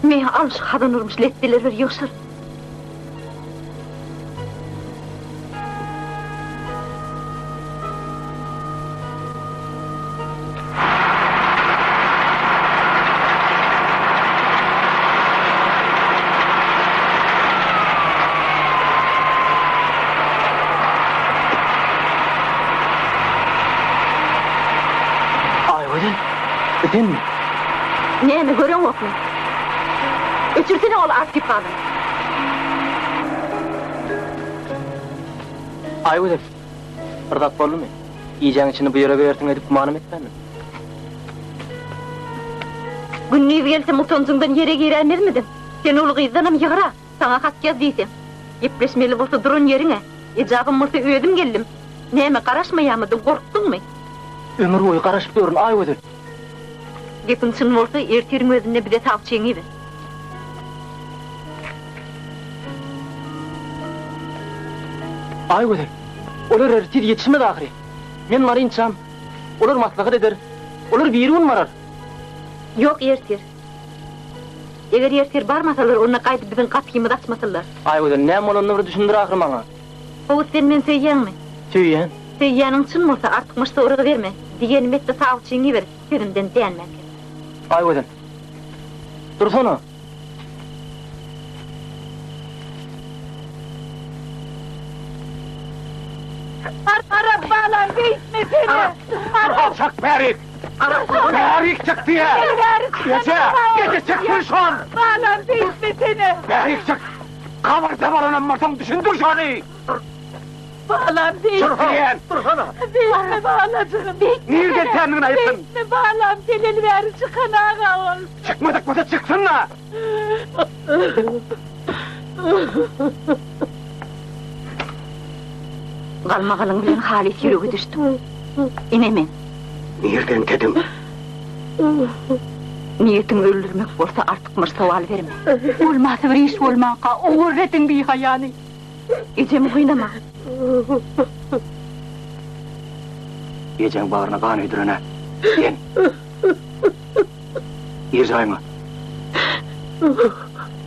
Me, al şu hazan urmuş letdeleri bir ýygşyr. Aýgözel, bu senmi? Näme, göreňokmy? Öçürsene ol artipany. Aýgözel, bir zat boldumy? Gijäň içinde bu ýere gelersiň öýdüp gümanam etmändim. Gündiz gelsem utanjyňdan ýere giräýmezmidiň? Sen uly gyzdanam ýygra, saňa hat ýaz diýsem. Gepleşmeli bolsa duran ýeriňe, ejabym bolsa özüm geldim. Näme, garaşmaýamydyň, gorkduňmy? Ömür boýy garaşyp ýörün, Aýgözel. Gepiň çyn bolsa, ertiriň özünde bize sawçyňy iber. Aýgözel, olar ertir ýetişmez ahyry. Men barynçam, olar maslahat eder, olar birigün barar. Ýok, ertir. Eger ertir barmasalar, onda gaýdyp biziň gapymyzy açmasynlar. Aýgözel, näme bolanyny bir düşündir ahyry maňa. Gowusy sen meni söýýäňmi? Söýýän. Söýýäniň çyn bolsa, artykmaç sorag berme. Diýenimi et-de sawçyňy iber, sözümden dänmänkä. Aýgözel, dursana. Arap balam beýtmesene. Arap. Alçak bärik. Bärik çyk diýä. Eje, eje çyksyn şol. Balam beýtmesene. Bärik çyk. Gabarda baranam bolsaň düşündir şony. Balam beýtme. Dursana. Beýtme balajygym. Beýtme. Nirden tändigini aýtsyn. Beýtme balam geleli bäri çykan aga ol. Çykmadyk bolsa çyksyn-da. Galmagalyň bilen halys ýürege düşdüm. Ine men. Nirden tediň? Niýetiň öldürmek bolsa artykmaç sowal berme. Bolmasy bir iş bolmanka ogurrediň bihaýany. Ejemi gynama. Ejeň bagryna gan öýdüren-ä sen. Gir jaýyňa.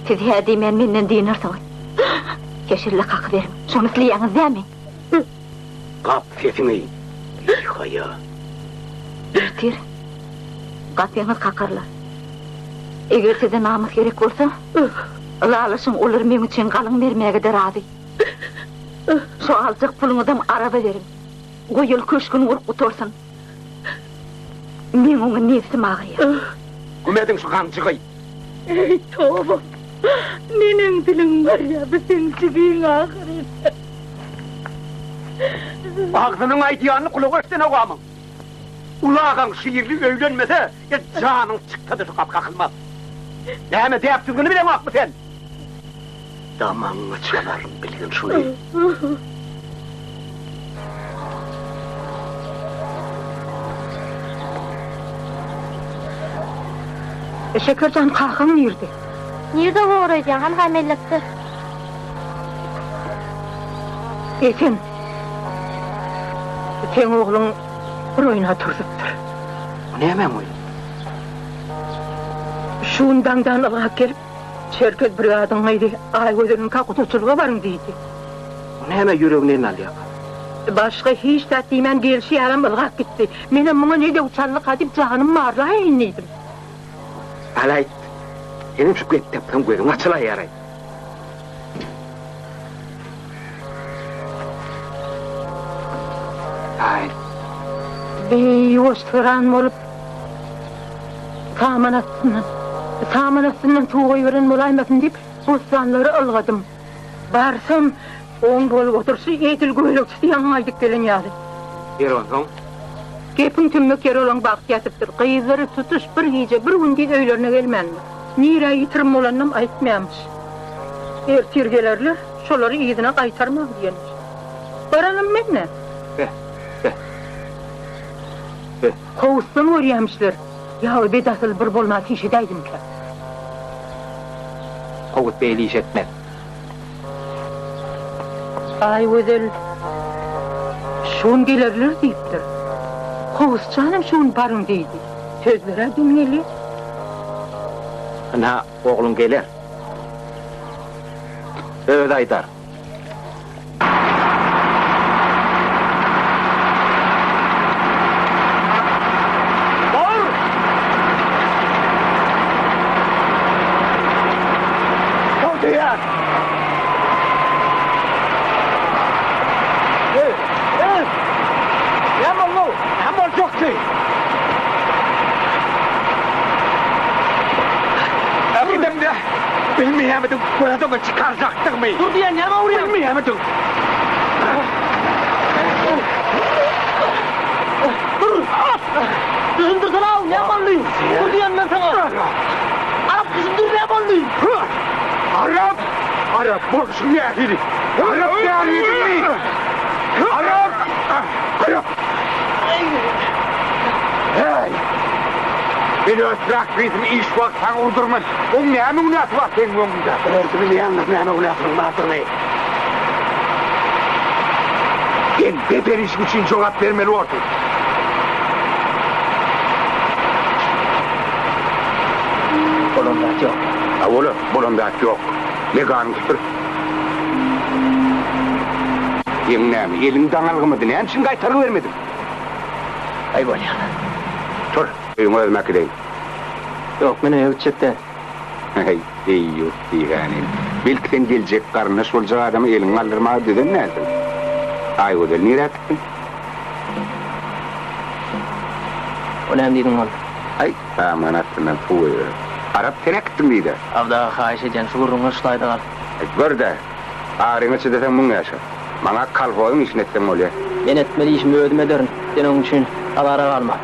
Siz hä diýmän menden dynarsyňyz. Keşelle kakyberiň. Şony isleýäňiz dämi? Gap sesiňi, bihaýa. Ertir gapyňyz kakarlar. Eger size namys gerek bolsa, ylalaşyň, olar meň üçin galyň bermäge-de razy. Şo aljak puluňyzam araba beriň. Goý ol köşgüni gurup gutarsyn. Meň oňa nebsim agyrýar. Güm ediň şu ganjygy! Eý, toba! Neneň diliň barýar, bu seň jigiň ahyryn. Agzynyň aýdýanyny gulagy eşdenogamyň? Uly agaň Şirli öýlenmese, janyň çyksa-da şu gapy kakylmaz. Näme, däp-düzgüni bileňokmy sen? Damagyňa çalaryn, bilgin şuny. Şeker jan, kakaň nirde? Nirde bor öýdýäň, hanha mellekde. Esen, seň ogluň bir oýna turzupdyr. Bu nämäň oýny? Şu gün daňdan ylgap gelip, Çerkez brigadyň gyzy Aýgözeliňkä gudaçylyga baryň diýdi. Bu näme ýüregini eline alýarka? Başga hiç zat diýmän gelşi ýalam ylgap gitdi. Menem muňa ne döw çaldyka diýip janym barlaýyn diýdim. Alaýt, senem şu gep tapsaň gözüň açylaýar-aý. Aý. Bi ýuwaşsyran bolup, saman astyndan. Saman astyndan suw goýberen bolaýmasyn diýip, bossanlara ylgadym. Barsam, oň bolup oturyşy edil gölegçisi ýaňy gaýdyp gelen ýaly. Ýeri onsoň? Gepiň tümmek ýeri olaň bagty ýatypdyr. Gyzlary tutuş bir gije, bir gündiz öýlerine gelmändir. Nirä ýitirim bolanynam aýtmaýarmyş. Ertir gelerler, şolary yzyna gaýtarman diýenmiş. Baranam men-dä. Beh, beh. Beh. Kowusdan görýämişler. Ýa o bedasyl bir bolman iş edäýdimkä? Kowus beýle iş etmez. Aýgözel, Şu gün gelerler diýipdir. Kowus janam şu gün baryň diýdi. Sözler-ä deň gelýär. Ynha, ogluň geler. Özi aýdar. Dur! Dur diýýän! Eý, eý! Näme boldy? Näme boljakdy? Äkidemde bilmeýärmidiň gözüňi çykarjakdygymy? Dur diýýän, näme urýaň? Bilmeýärmidiň? Dur! Düşündirsene-ow, näme boldy? Dur diýýän men saňa! Arap düşündir näme boldy? Arap! Arap bolşuň nähili? Arap dälmidiňmi? Arap! Arap! Häý! Men öz traktorisimi iş wagty saňa urdurman. Oň näme günäsi bar seň öňüňde? Bilerdi bilýäňdir näme günäsiniň bardygyny. Sen beden işiň üçin jogap bermeli borsuň. Bolan zat ýok. Hawa-la, bolan zat ýok. Meganyňy süpür. Seň näme, eliň daňalgymydy, näme üçin gaýtargy bermediň? Aý bolýa. Tur, öýüňe özüm äkideýin. Ýok, men öýe gitjek däl. Äý, eý-ýurt diýgänim. Belki sen geljek garyndaş boljak adama eliňi galdyrmaga düzen dälsiň. Aýgözel nirä gitdiň? O näme diýdiň ol? Aý, saman astyndan suw goýberen. Arap sen äkitdiň diýdä. Abdy aga haýyş edýän, şu gürrüňler şu taýda galsyn. Aý, gör-dä, aryňa çydasaň müň ýaşa. Maňa kolhozyň işini etseň bolýa. Men etmeli işimi özüm ederin. Sen oň üçin azara galma.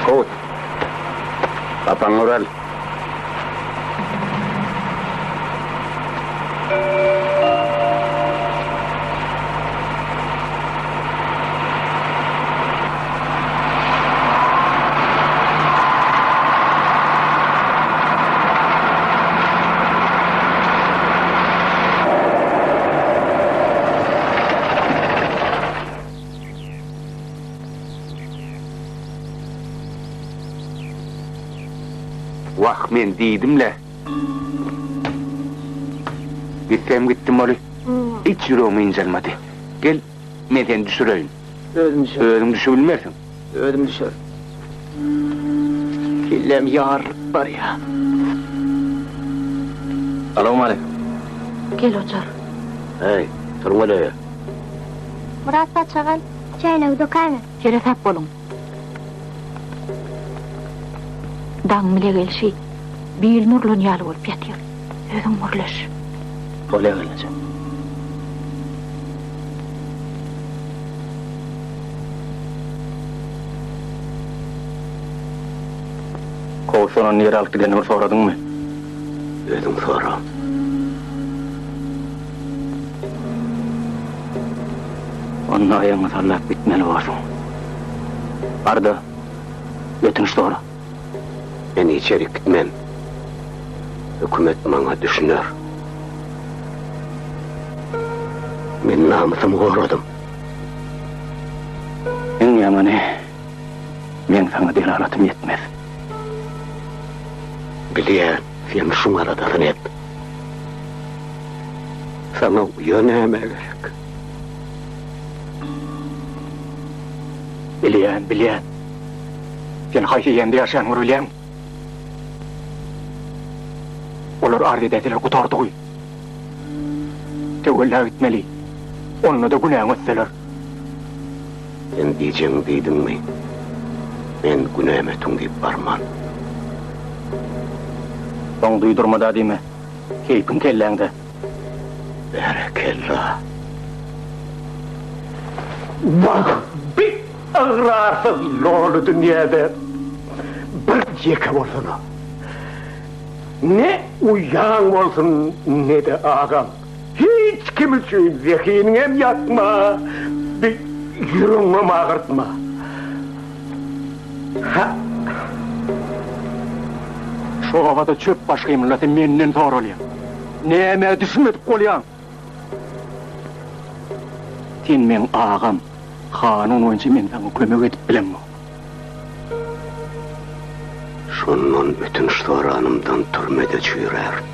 Kowus. Gapaňy ural. Wah, men diýdim-le. Gitsem gitdim oly. Hiç ýüregim ynjalmady. Gel, men seni düşüreýin. Özüm düşerin. Özüň düşübilmersiň. Özüm düşerin. Kelläm ýarylyp barýar. Salowmaleýkim. Gel ojar. Heý, turuň öleýe. Myrat saçak al, çäýnegi dökäýme. Seresap boluň. Daň bile gelşi bilini urlan ýaly bolup ýatyr. Özüň gürleş. Bolýa gelneje. Kowusdan ony nirä alyp gidenini bir soradyňmy? Özüň sora. Onda aýagyňy sallap gitmeli borsuň. Bar-da, ötünç sora. Men içerik gitmen. Hökümet maňa düşüner. Men namysymy goradym. Iň ýamany, meň saňa delalatym ýetmez. Bilýän, sen şuň aladasyny et. Saňa uýa nämä gerek? Bilýän, bilýän. Sen haýsy ýemde ýaşaýanyňy bir bilýäňmi? Olar arz edäýseler gutardygy. Töwella gitmeli. Onda-da günäňi ötseler. Sen diýjegiňi diýdiňmi? Men günämi ötüň diýip barman. Soň duýdurma-da diýme. Keýpiň kelläňde. Berekella. Wah, bi ygrarsyz loly dünýäde bir ýeke bolsana. Ne uýaň bolsun, ne-de agaň. Hiç kim üçin zehiniňem ýakma, bi ýüregiňem agyrtma. Hä. Şu obada çöp baş gymyldasa menden soralýar. Nämä düşünmedik bolýaň? Sen meň agam, kanun boýunça men saňa kömek edip bilemok. Şondan ötünç soranymdan türmede çüýrärin.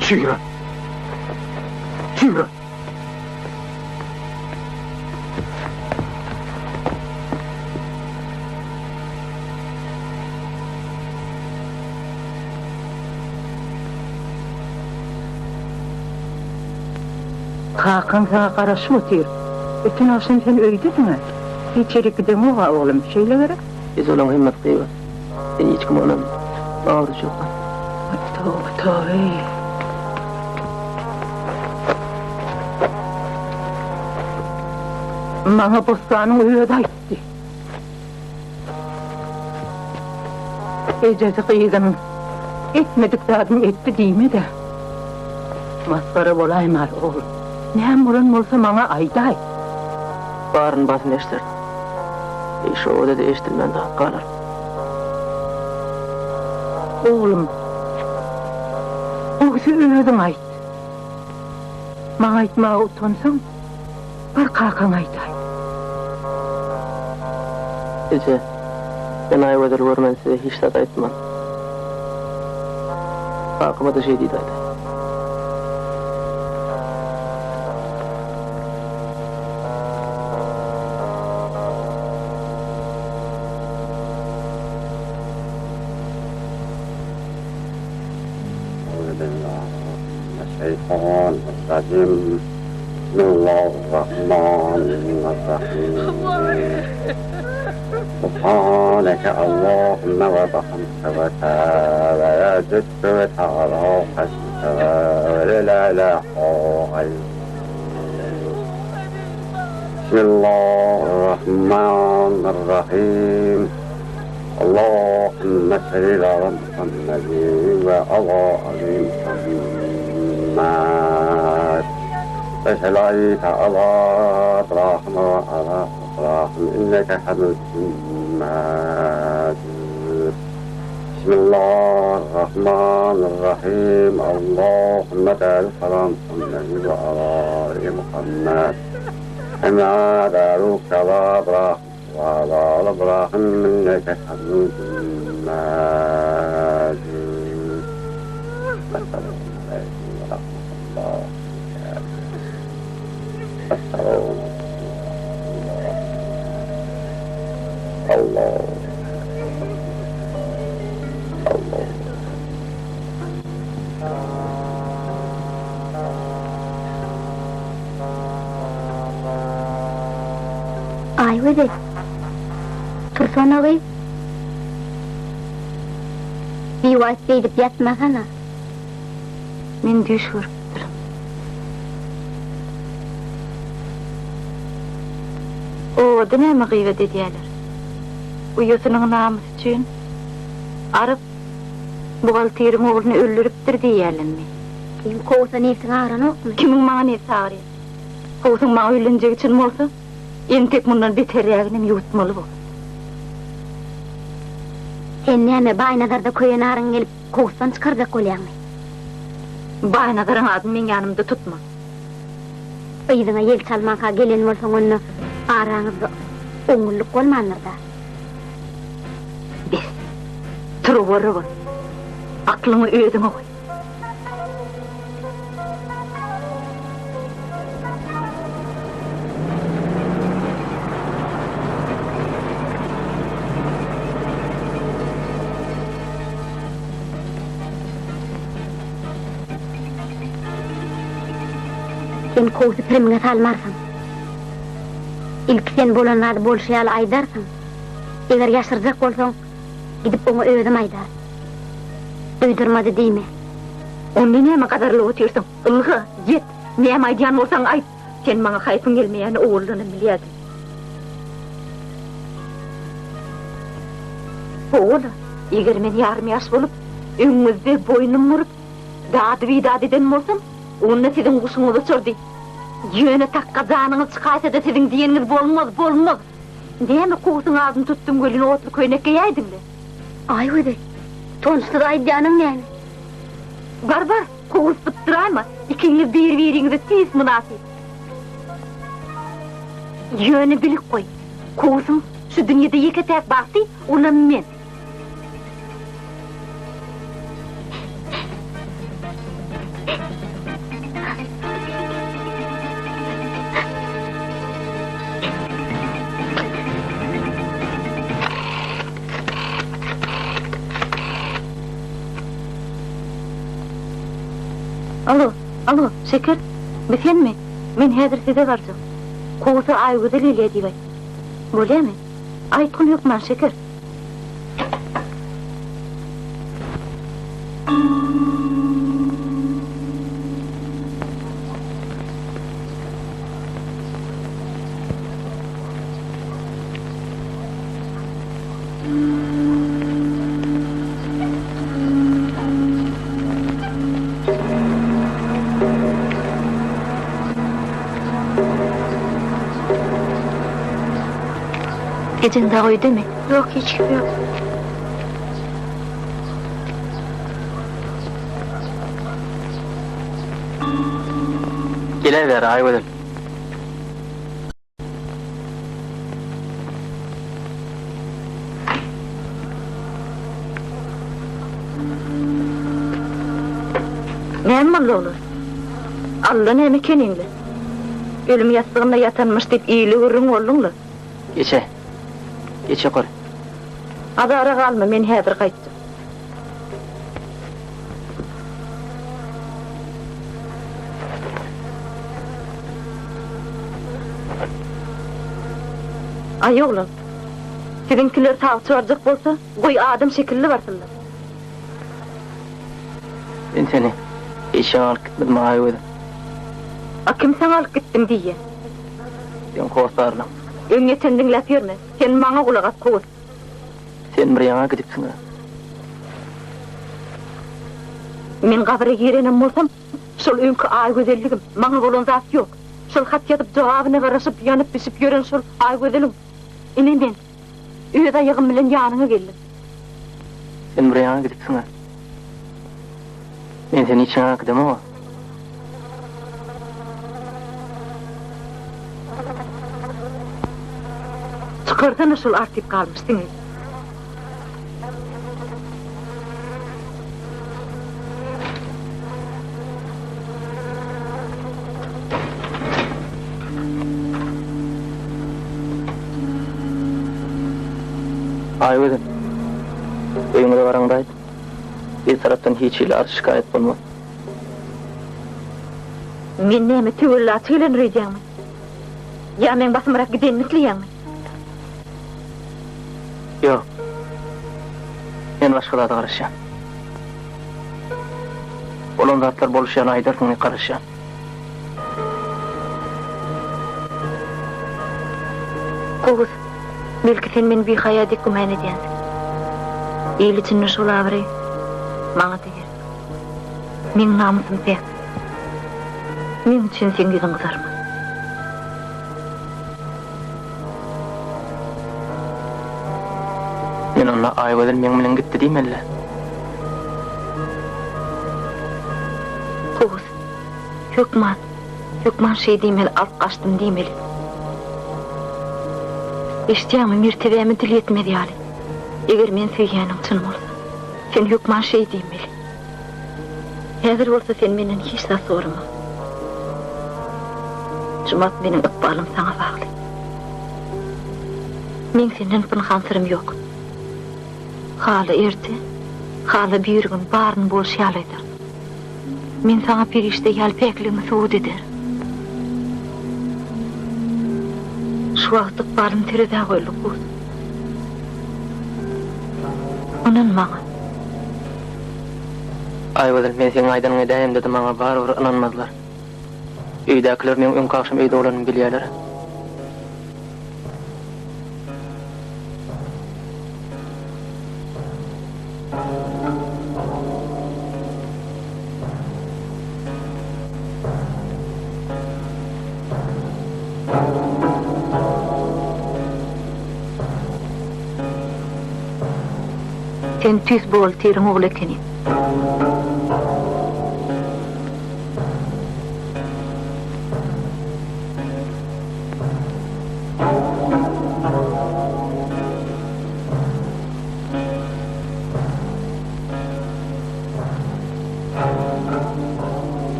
Çüýre! Çüýre! Kakaň saňa garaşyp otyr. Öten agşam sen öýdediň-ä. Hiç ýere gideňog-a, oglum, şeýle gerek? Eje olaň hemmesi gybat. Men hiç kime ynanman. Maňa bir jogap. Aý, toba, toba-eý. Maňa Bossanyň özi aýtdy. Ejesi gyzynyň etmedik zadyny etdi diýme-de. Masgara bolaýmaly, oglum. Näme bolan bolsa maňa aýdaý. Baryny basym eşdersiň. Eý, şo obada-da eşidilmän zat galar. Oglum, gowusy özüň aýt. Maňa aýtmaga utansaň, bar kakaňa aýdaý. Eje, men Aýgözel görmän size hiç zat aýtman. Kakama-da şeý diýdi aýdaý. Aýgözel, tursana gyz. Biwagt beýdip ýatmasana. Men düýş görüpdirin. Obada näme gybat edýäler? Uýasynyň namysy üçin Aryp buhgalteriň ogluny öldüripdir diýýärlermi? Seň Kowusa nebsiň agranokmy? Kimiň maňa nebsi agyrýar? Kowusyň maňa öýlenjegi çyn bolsa, entek mundan beterräginem ýuwutmaly bor. Sen näme, Baýnazarda köýen aryň gelip, Kowusdan çykarjak bolýaňmy? Baýnazaryň adyny meň ýanymda tutma. Yzyňa ýel çalmanka gelen bolsaň onda araňyzda oňňullyk bolmandyr-da. Bes. Turuwara bol. Aklyňy özüňe goý. Sen Kowusy pirimiňe salmarsyň. Ilki sen bolan zady bolşy ýaly aýdarsyň. Eger ýaşyrjak bolsaň, gidip oňa özüm aýdaryn. Duýdurmady diýme. Onda näme gazarlyp otyrsyň? Ylga, ýet, näme aýdýan bolsaň aýt. Sen maňa haýpyň gelmeýänini owaldanam bilýärdiň. Howala, eger men ýarym-ýaş bolup, öňüňizde boýnum burup, dady-bidat eden bolsam, onda siziň guşuňyz uçardy. Ýöne takga janyňyz çykaýsa-da siziň diýeniňiz bolmaz, bolmaz. Näme kowusyň adyny tutdum welin otly köýnek geýäýdiň-le. Aýgözel, tonsuz aýdýanyň näme? Bar, bar, kowus sypdyraýma, ikiňiz bir-biriňize tüýs mynasyp. Ýöne bilip goý, kowusyň şu dünýede ýeke-täk bagty, olam men. Alo, alo, Şeker, bi senmi? Men häzir size barjak. Kowusa Aýgözel gelýä diýip aýt. Bolýamy? Aýtgyn hökman, Şeker. Ejeň dagy öýdemi? Ýok, hiç kim ýok. Gelewer, Aýgözel. Näme boldy oglan? Alla näme ekeniňle? Ölüm ýassygynda ýatanmyş diýip ile gürrüň bolduň-la. Geçe. Geç ýokary. Azara galma, men häzir gaýtjak. Aý oglan, siziňkiler sawçy barjak bolsa, goý adam şekilli barsynlar. Men seni eşegiň alyp gitmedim Aýgözel. A kim saňa alyp gitdim diýýä? Seň hossarlaň. Öňýeten diňläp ýörme. Sen maňa gulak as Kowus. Sen bir ýaňa gidipsiň-ä. Men gabyra girenem bolsam, şol öňki Aýgözelligim, maňa bolan zat ýok. Şol hat ýazyp jogabyna garaşyp ýanyp-bişip ýören şol Aýgözeliň. Ine men, öz aýagym bilen ýanyňa geldim. Sen bir ýaňa gidipsiň-ä. Men seni hiç ýaňa äkidemog-a. Çykarsana şol artyp galmyş siňi. Aýgözel, öýüňize baraňda aýt. Bir tarapdan hiç hili arz-şikaýat bolmaz. Men näme töwellaçy gelendir öýdýäňmi? Ýa meň basymrak gidenimi isleýäňmi? Ýok. Men başga zada garaşýan. Bolan zatlar bolşy ýaly aýdarsyň diýip garaşýan. Kowus, belki sen meni bihaýa dek güman edýänsiň. Il içinde şol abraý maňa-da gerek. Meň namysym päk. Meň üçin seň ýüzüň gyzarmaz. Men onda Aýgözel meň bilen gitdi diýmeli-dä. Kowus, hökman, hökman şeý diýmeli, alyp gaçdym diýmeli. Eşidýäňmi, mertebäme dil ýetmez ýaly. Eger meni söýýäniň çyn bolsa, sen hökman şeý diýmeli. Häzir bolsa sen menden hiç zat sorama. Şu wagt meniň ykbalym saňa bagly. Meň senden pynhan syrym ýok. Hala erte, hala birigün baryny bolşy ýaly aýdaryn. Men saňa perişde ýaly päkligimi subut ederin. Şu wagt ykbalym terezä goýuldy, Guz. Ynan maňa. Aýgözel, men seň aýdanyňy edäýemde-de maňa barybir ynanmazlar. Öýdäkiler meň öňki agşam öýde bolanymy bilýärler. Sen tüýs buhgalteriň ogly ekeniň.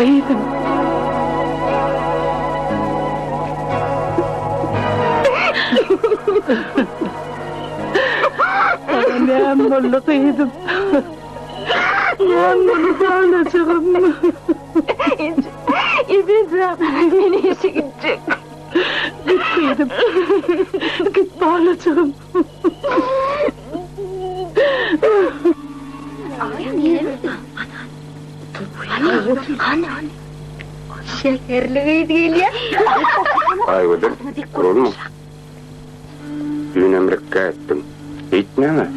Gyzym. Saňa näme boldy gyzym? Näme boldy balajygym? Eje, men işe gitjek. Git gyzym. Git balajygym. Şekerli gyz gelýär. Aýgözel, gurulma. Düýnem rikgä etdiň. Beýtmäň-ä.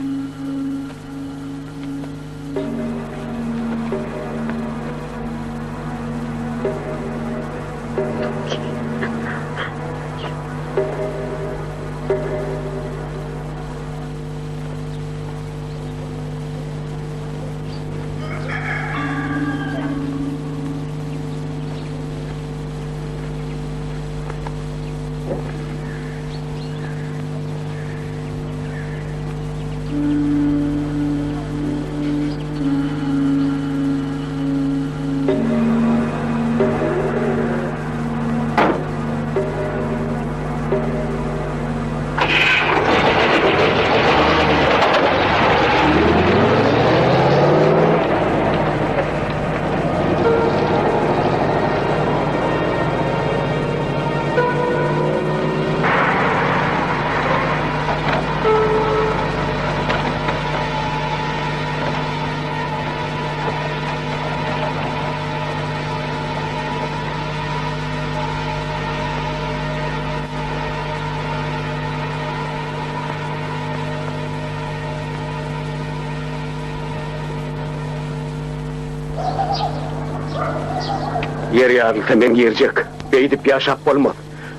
Ýer ýarylsa men girjek. Beýdip ýaşap bolmaz.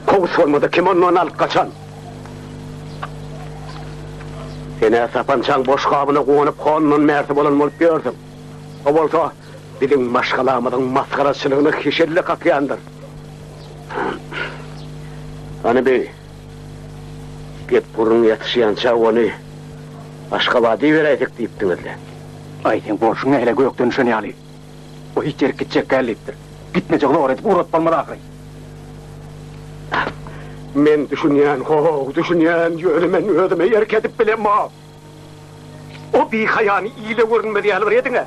Kowus bolmasa kim ondan alyp gaçan? Sen-ä sapançaň boş gabyna guwanyp hondan bärsi bolan bolup ýörsüň. O bolsa biziň maşgalamyzyň masgaraçylygyna heşelle kakýandyr. Hany bi, gep-gürrüň ýatyşýança ony Aşgabada iberäýsek diýipdiňiz-le. Aý, seň bolşuň nähili gökden düşen ýaly. O hiç ýerik gitjek däl diýipdir. Gitmejegi zor edip ugrat bolmaz ahyry. Men düşünýän, ho-ow, düşünýän, ýöne men özüme erk edip bilemok. O bihaýany ile görünmez ýaly bir ediň-ä.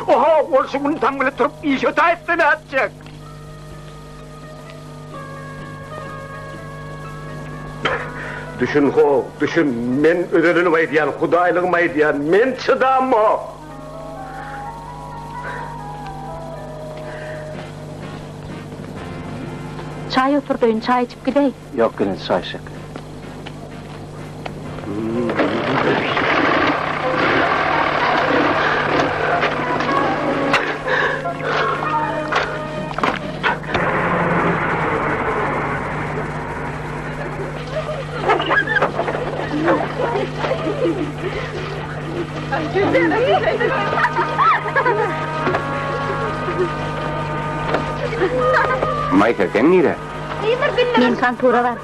Oho, ol şu gün daň bile turup işe ötäýtse nätjek? Düşün, ho, düşün, men özelenip aýdýan, hudaýlygyma aýdýan, men çydamok. Çaý oturdaýyn, çaý içip gideý. Ýok, gelin, çaý içjek. Maýsa, sen nirä? Men kontora barjak.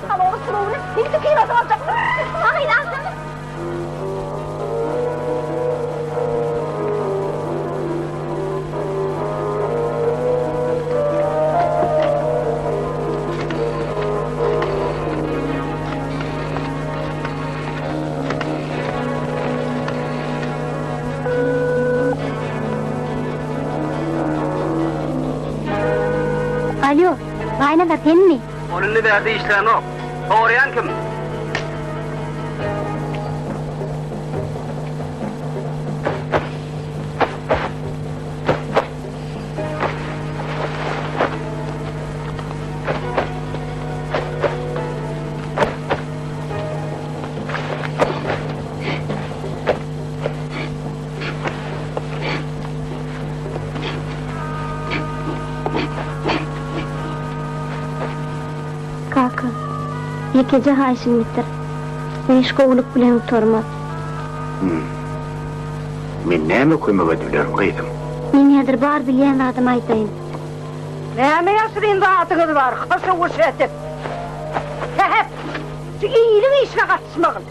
Alýo, Baýnazar senmi? Ol indi bärde işlänok. Soraýan kim? Kaka, ýekeje haýyşymy bitir. Bu iş gowulyk bilen gutarmaz. Hum. Men näme kömek edibilerin, gyzym? Men häzir bar bilýän zadymy aýdaýyn. Näme ýaşyryn zadyňyz bar, hyşy-wyşy edip? Sähet, şu iliň işine gatyşmagyn.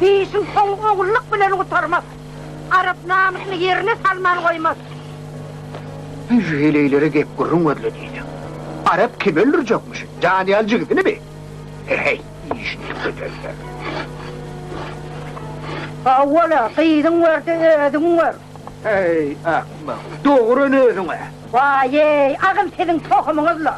Bu işiň soňy ogullyk bilen gutarmaz. Arap namysyny ýerine salman goýmaz. Şu heleýlere gep-gürrüň gözle diýseň. Arap kimi öldürjekmişin? Janyýaly jigisinimi? He-heý, işini tüketerler. Hawa-la, gyzyň görse özüň gör. Heý, akmak, dogran özüň-ä. Waý-eý, agyl siziň tohumyňyz-la.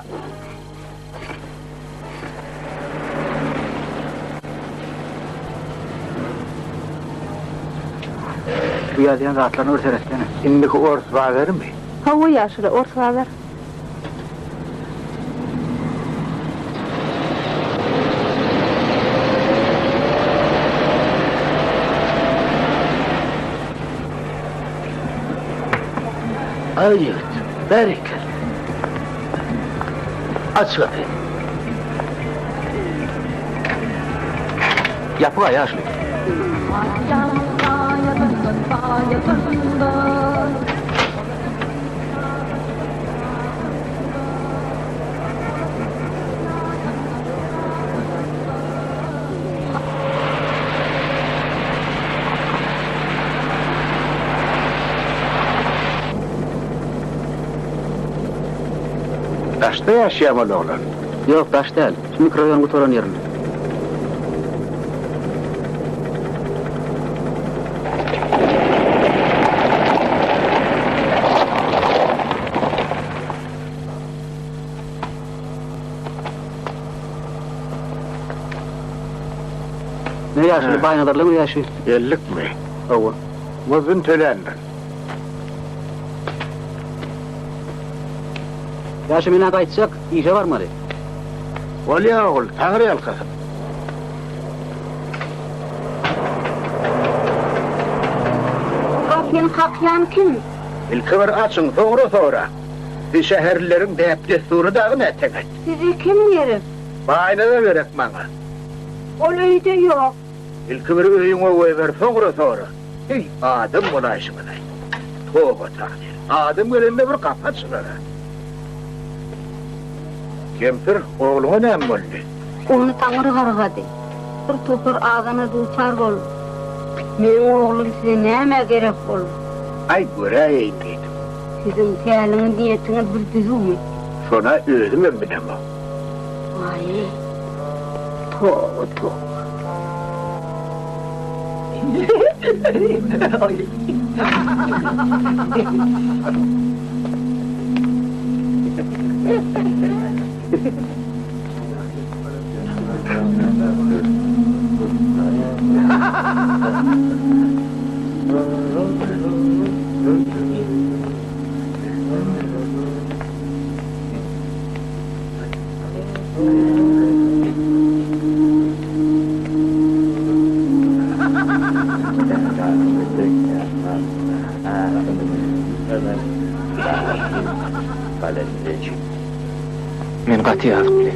Bu ýazýan zatlaryna bir seretsene. Indiki ors bazarmy? Hawa ýaşuly, ors bazar. Aý ýigit, bärik gel. Aç gapyny. Ýapyk-a ýaşuly. Daşda ýaşaýam ol oglan. Ýok, daş däl. Şu mikroraýonyň gutaran ýerinde. Ne ýaşuly, Baýnazarlaň öýi şu. Geldikmi? Hawa. Muzduny töländir. Ýaşuly, men-ä gaýtjak, işe barmaly. Bolýa ogul, Taňry ýalkasyn. Gapyny kakýan kim? Ilki bir açyň, soňra soraň. Siz şäherlileriň däp-dessury dagy näteňet? Size kim gerek? Baýnazar gerek maňa. Ol öýde ýok. Ilki bir öýüňe goýber, soňra sora. Heý, adam bolaýşyňyz-aý. Toba Taňry, adam gelende bir gapy açylar-a. Kempir, ogluňa näme boldy? Ony Taňry gargady. Bir topar azana duçar boldy. Meniň oglum size nämä gerek boldy? Aý, göräýeýin diýdim. Siziň päliňiz, niýetiňiz bir düzüwmi? Şon-a özümem bilemok. Aý, toba, toba. Men gaty ýazykly.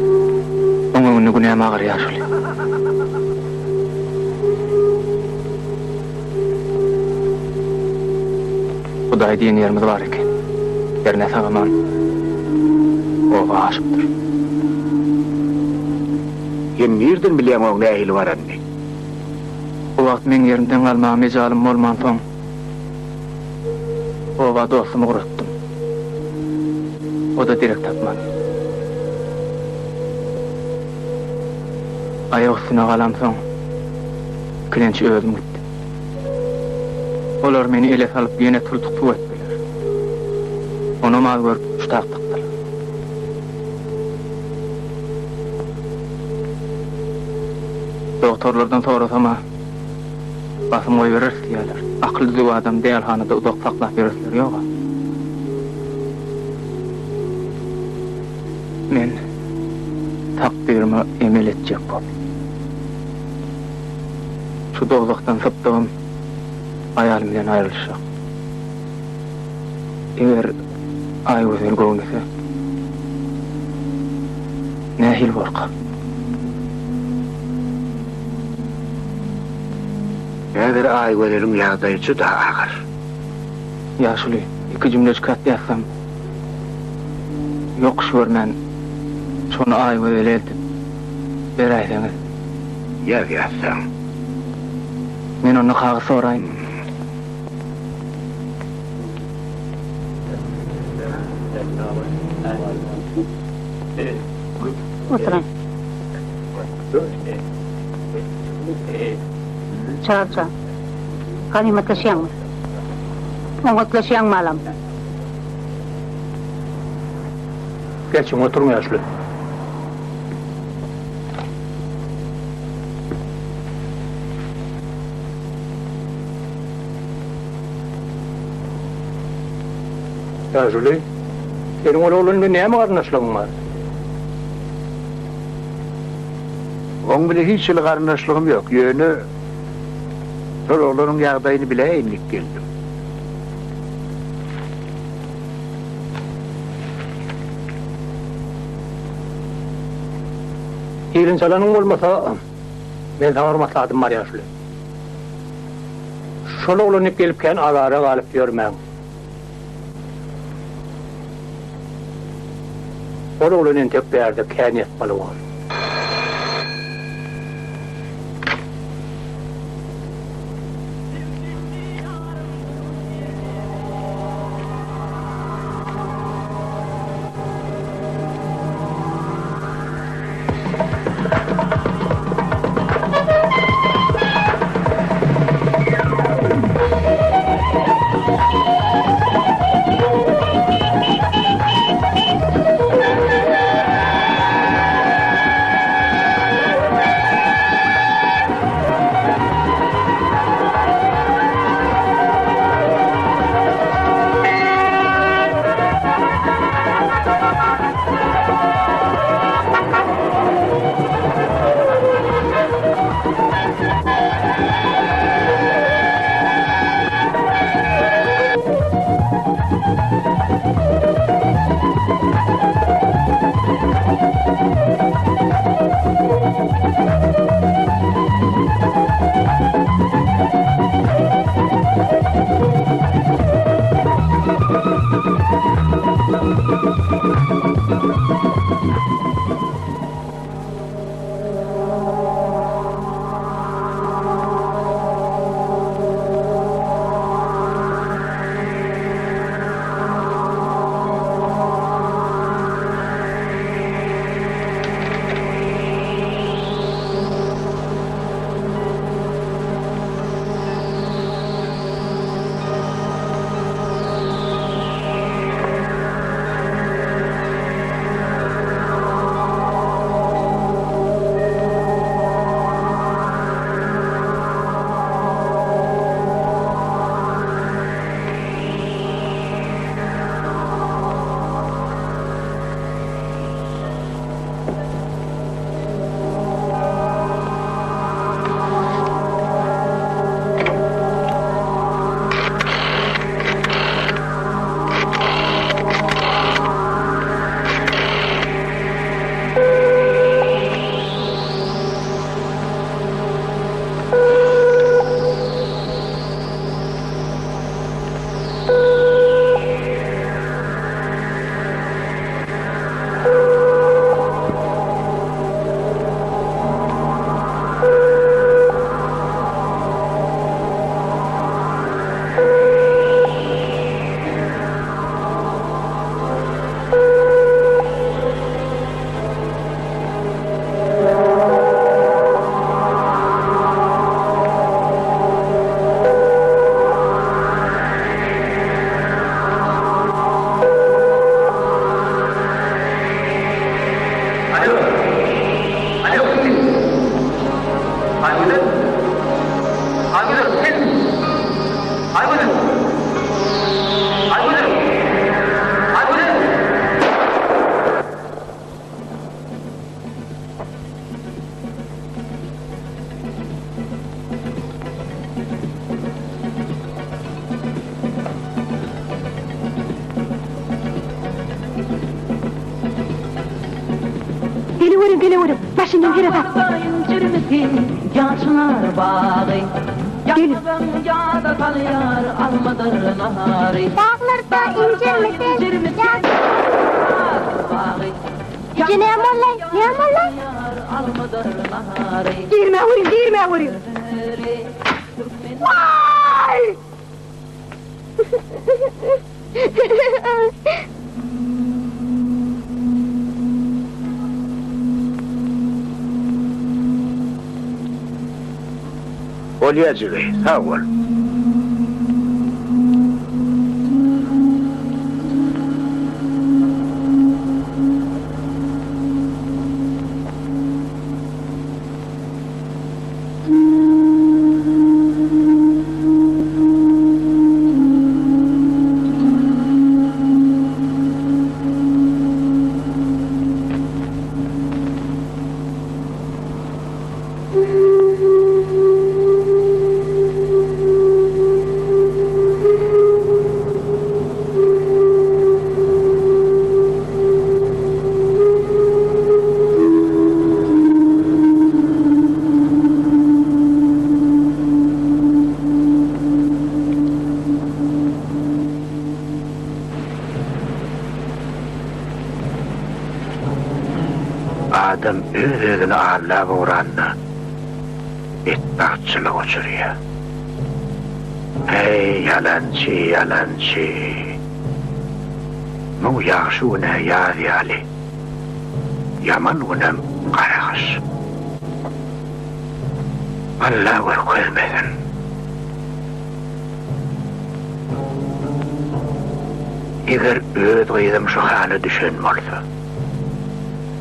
Oň öňünde günäm agyr ýaşuly. Hudaý diýen ýerimiz bar eken. Hernä sag-aman. Oba aşypdyr. Sen nirden bilýäň oň nähili baranyny? O wagt meň ýerimden galmaga mejalym bolmansoň, oba dostumy ugratdym. O-da derek tapmady. Aýak üstüne galamsoň, ikilenç özüm gitdim. Olar meni ele salyp ýene tultuk suw etdiler. Onam az görüp ştab dykdylar. Dogtorlardan sorasam-a, basym goýbereris diýýärler. Akyly düzüw adamy dälhanada uzak saklap ýöresleri ýog-a. Men takdyryma emel etjek bol. Şu dowzahdan sypdygym aýalym bilen aýrylyşjak. Eger Aýgözel göwnese, nähili borka? Häzir Aýgözeliň ýagdaýy juda agyr. Ýaşuly, iki jümlejik hat ýazsam, ýokuş görmän, şony Aýgözele eltip beräýseňiz. Ýaz ýazsaň. Men onda kagyz soraýyn. Oturyň. Çarja. Ganymatlaşýaňmy? Oňatlaşýaňmy balam? Geçiň, oturyň ýaşuly. Ýaşuly, seniň ol oglan bilen näme garyndaşlygyň bar? Oň bile hiç hili garyndaşlygym ýok, ýöne şol oglanyň ýagdaýyny biläýin diýip geldim. Ýigrenç alanyň bolmasa, men saňa bir maslahatym bar ýaşuly. Şol oglan diýip gelip kän azara galyp ýörmäň. Ol oglan entek bärde kän ýatmaly bor. Geliň geleweriň, maşyndan seresap. Geliň. Daglarda injermi sen, Eje näme bollaý, näme bollaý? Girmäweriň, girmäweriň. Waý! Bolýa jigi, sag bol. Adam öz-özüni aldap ugranda betbagtçylyga uçraýar. Heý, ýalançy, ýalançy! Muň ýagşy gün-ä ýaz ýaly, ýaman günem gara gyş. Alla görkezmesin. Eger öz gyzym şu hala düşen bolsa,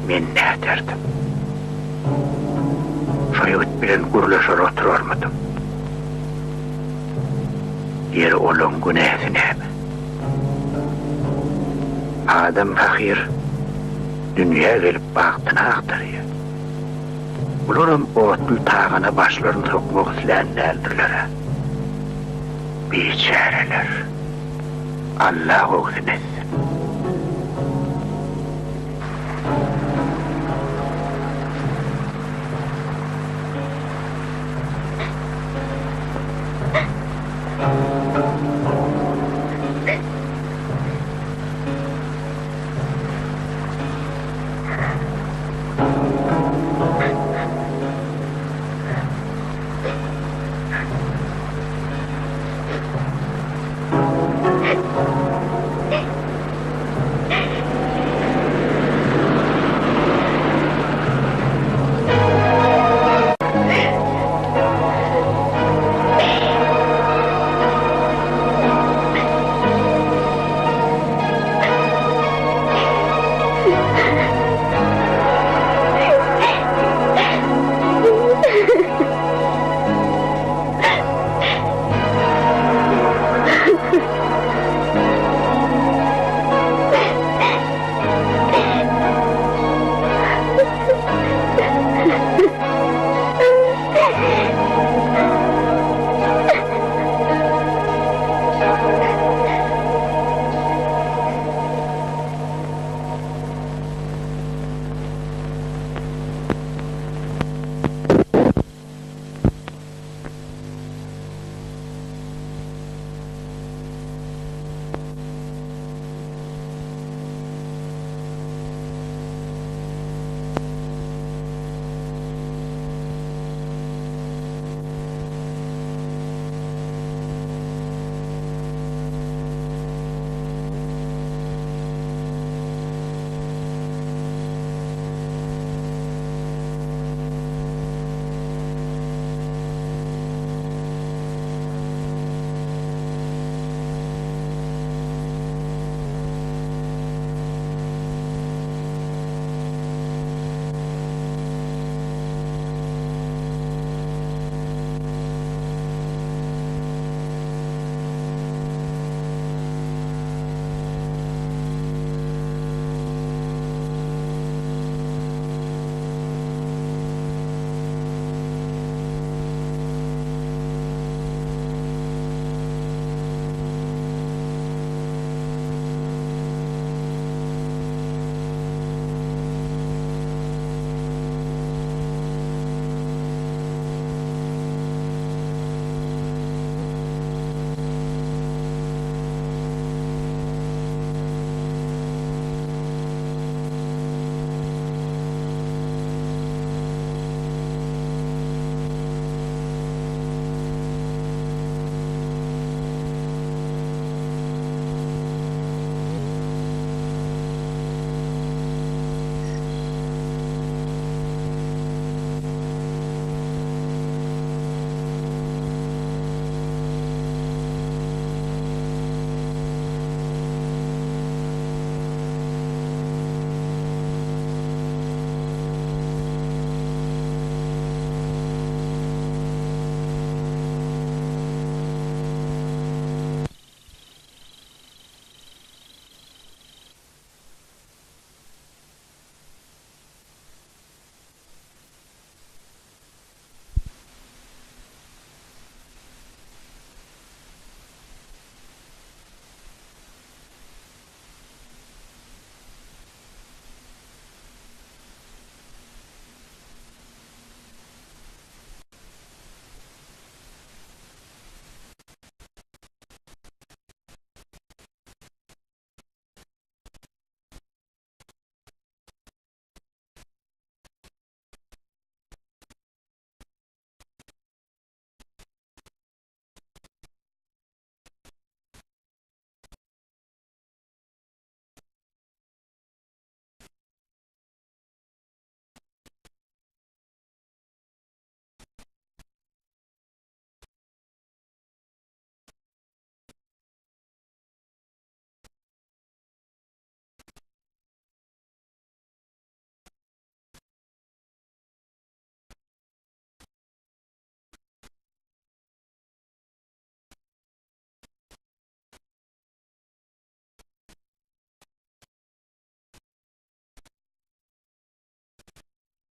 men näderdim? Şo ýigit bilen gürleşer oturarmydym? Ýeri olaň günäsi näme? Adam pahyr dünýä gelip bagtyny agtarýar. Bularam otly tagana başlaryny sokmak islän däldirler-ä. Biçäreler. Alla gowusyny etsin.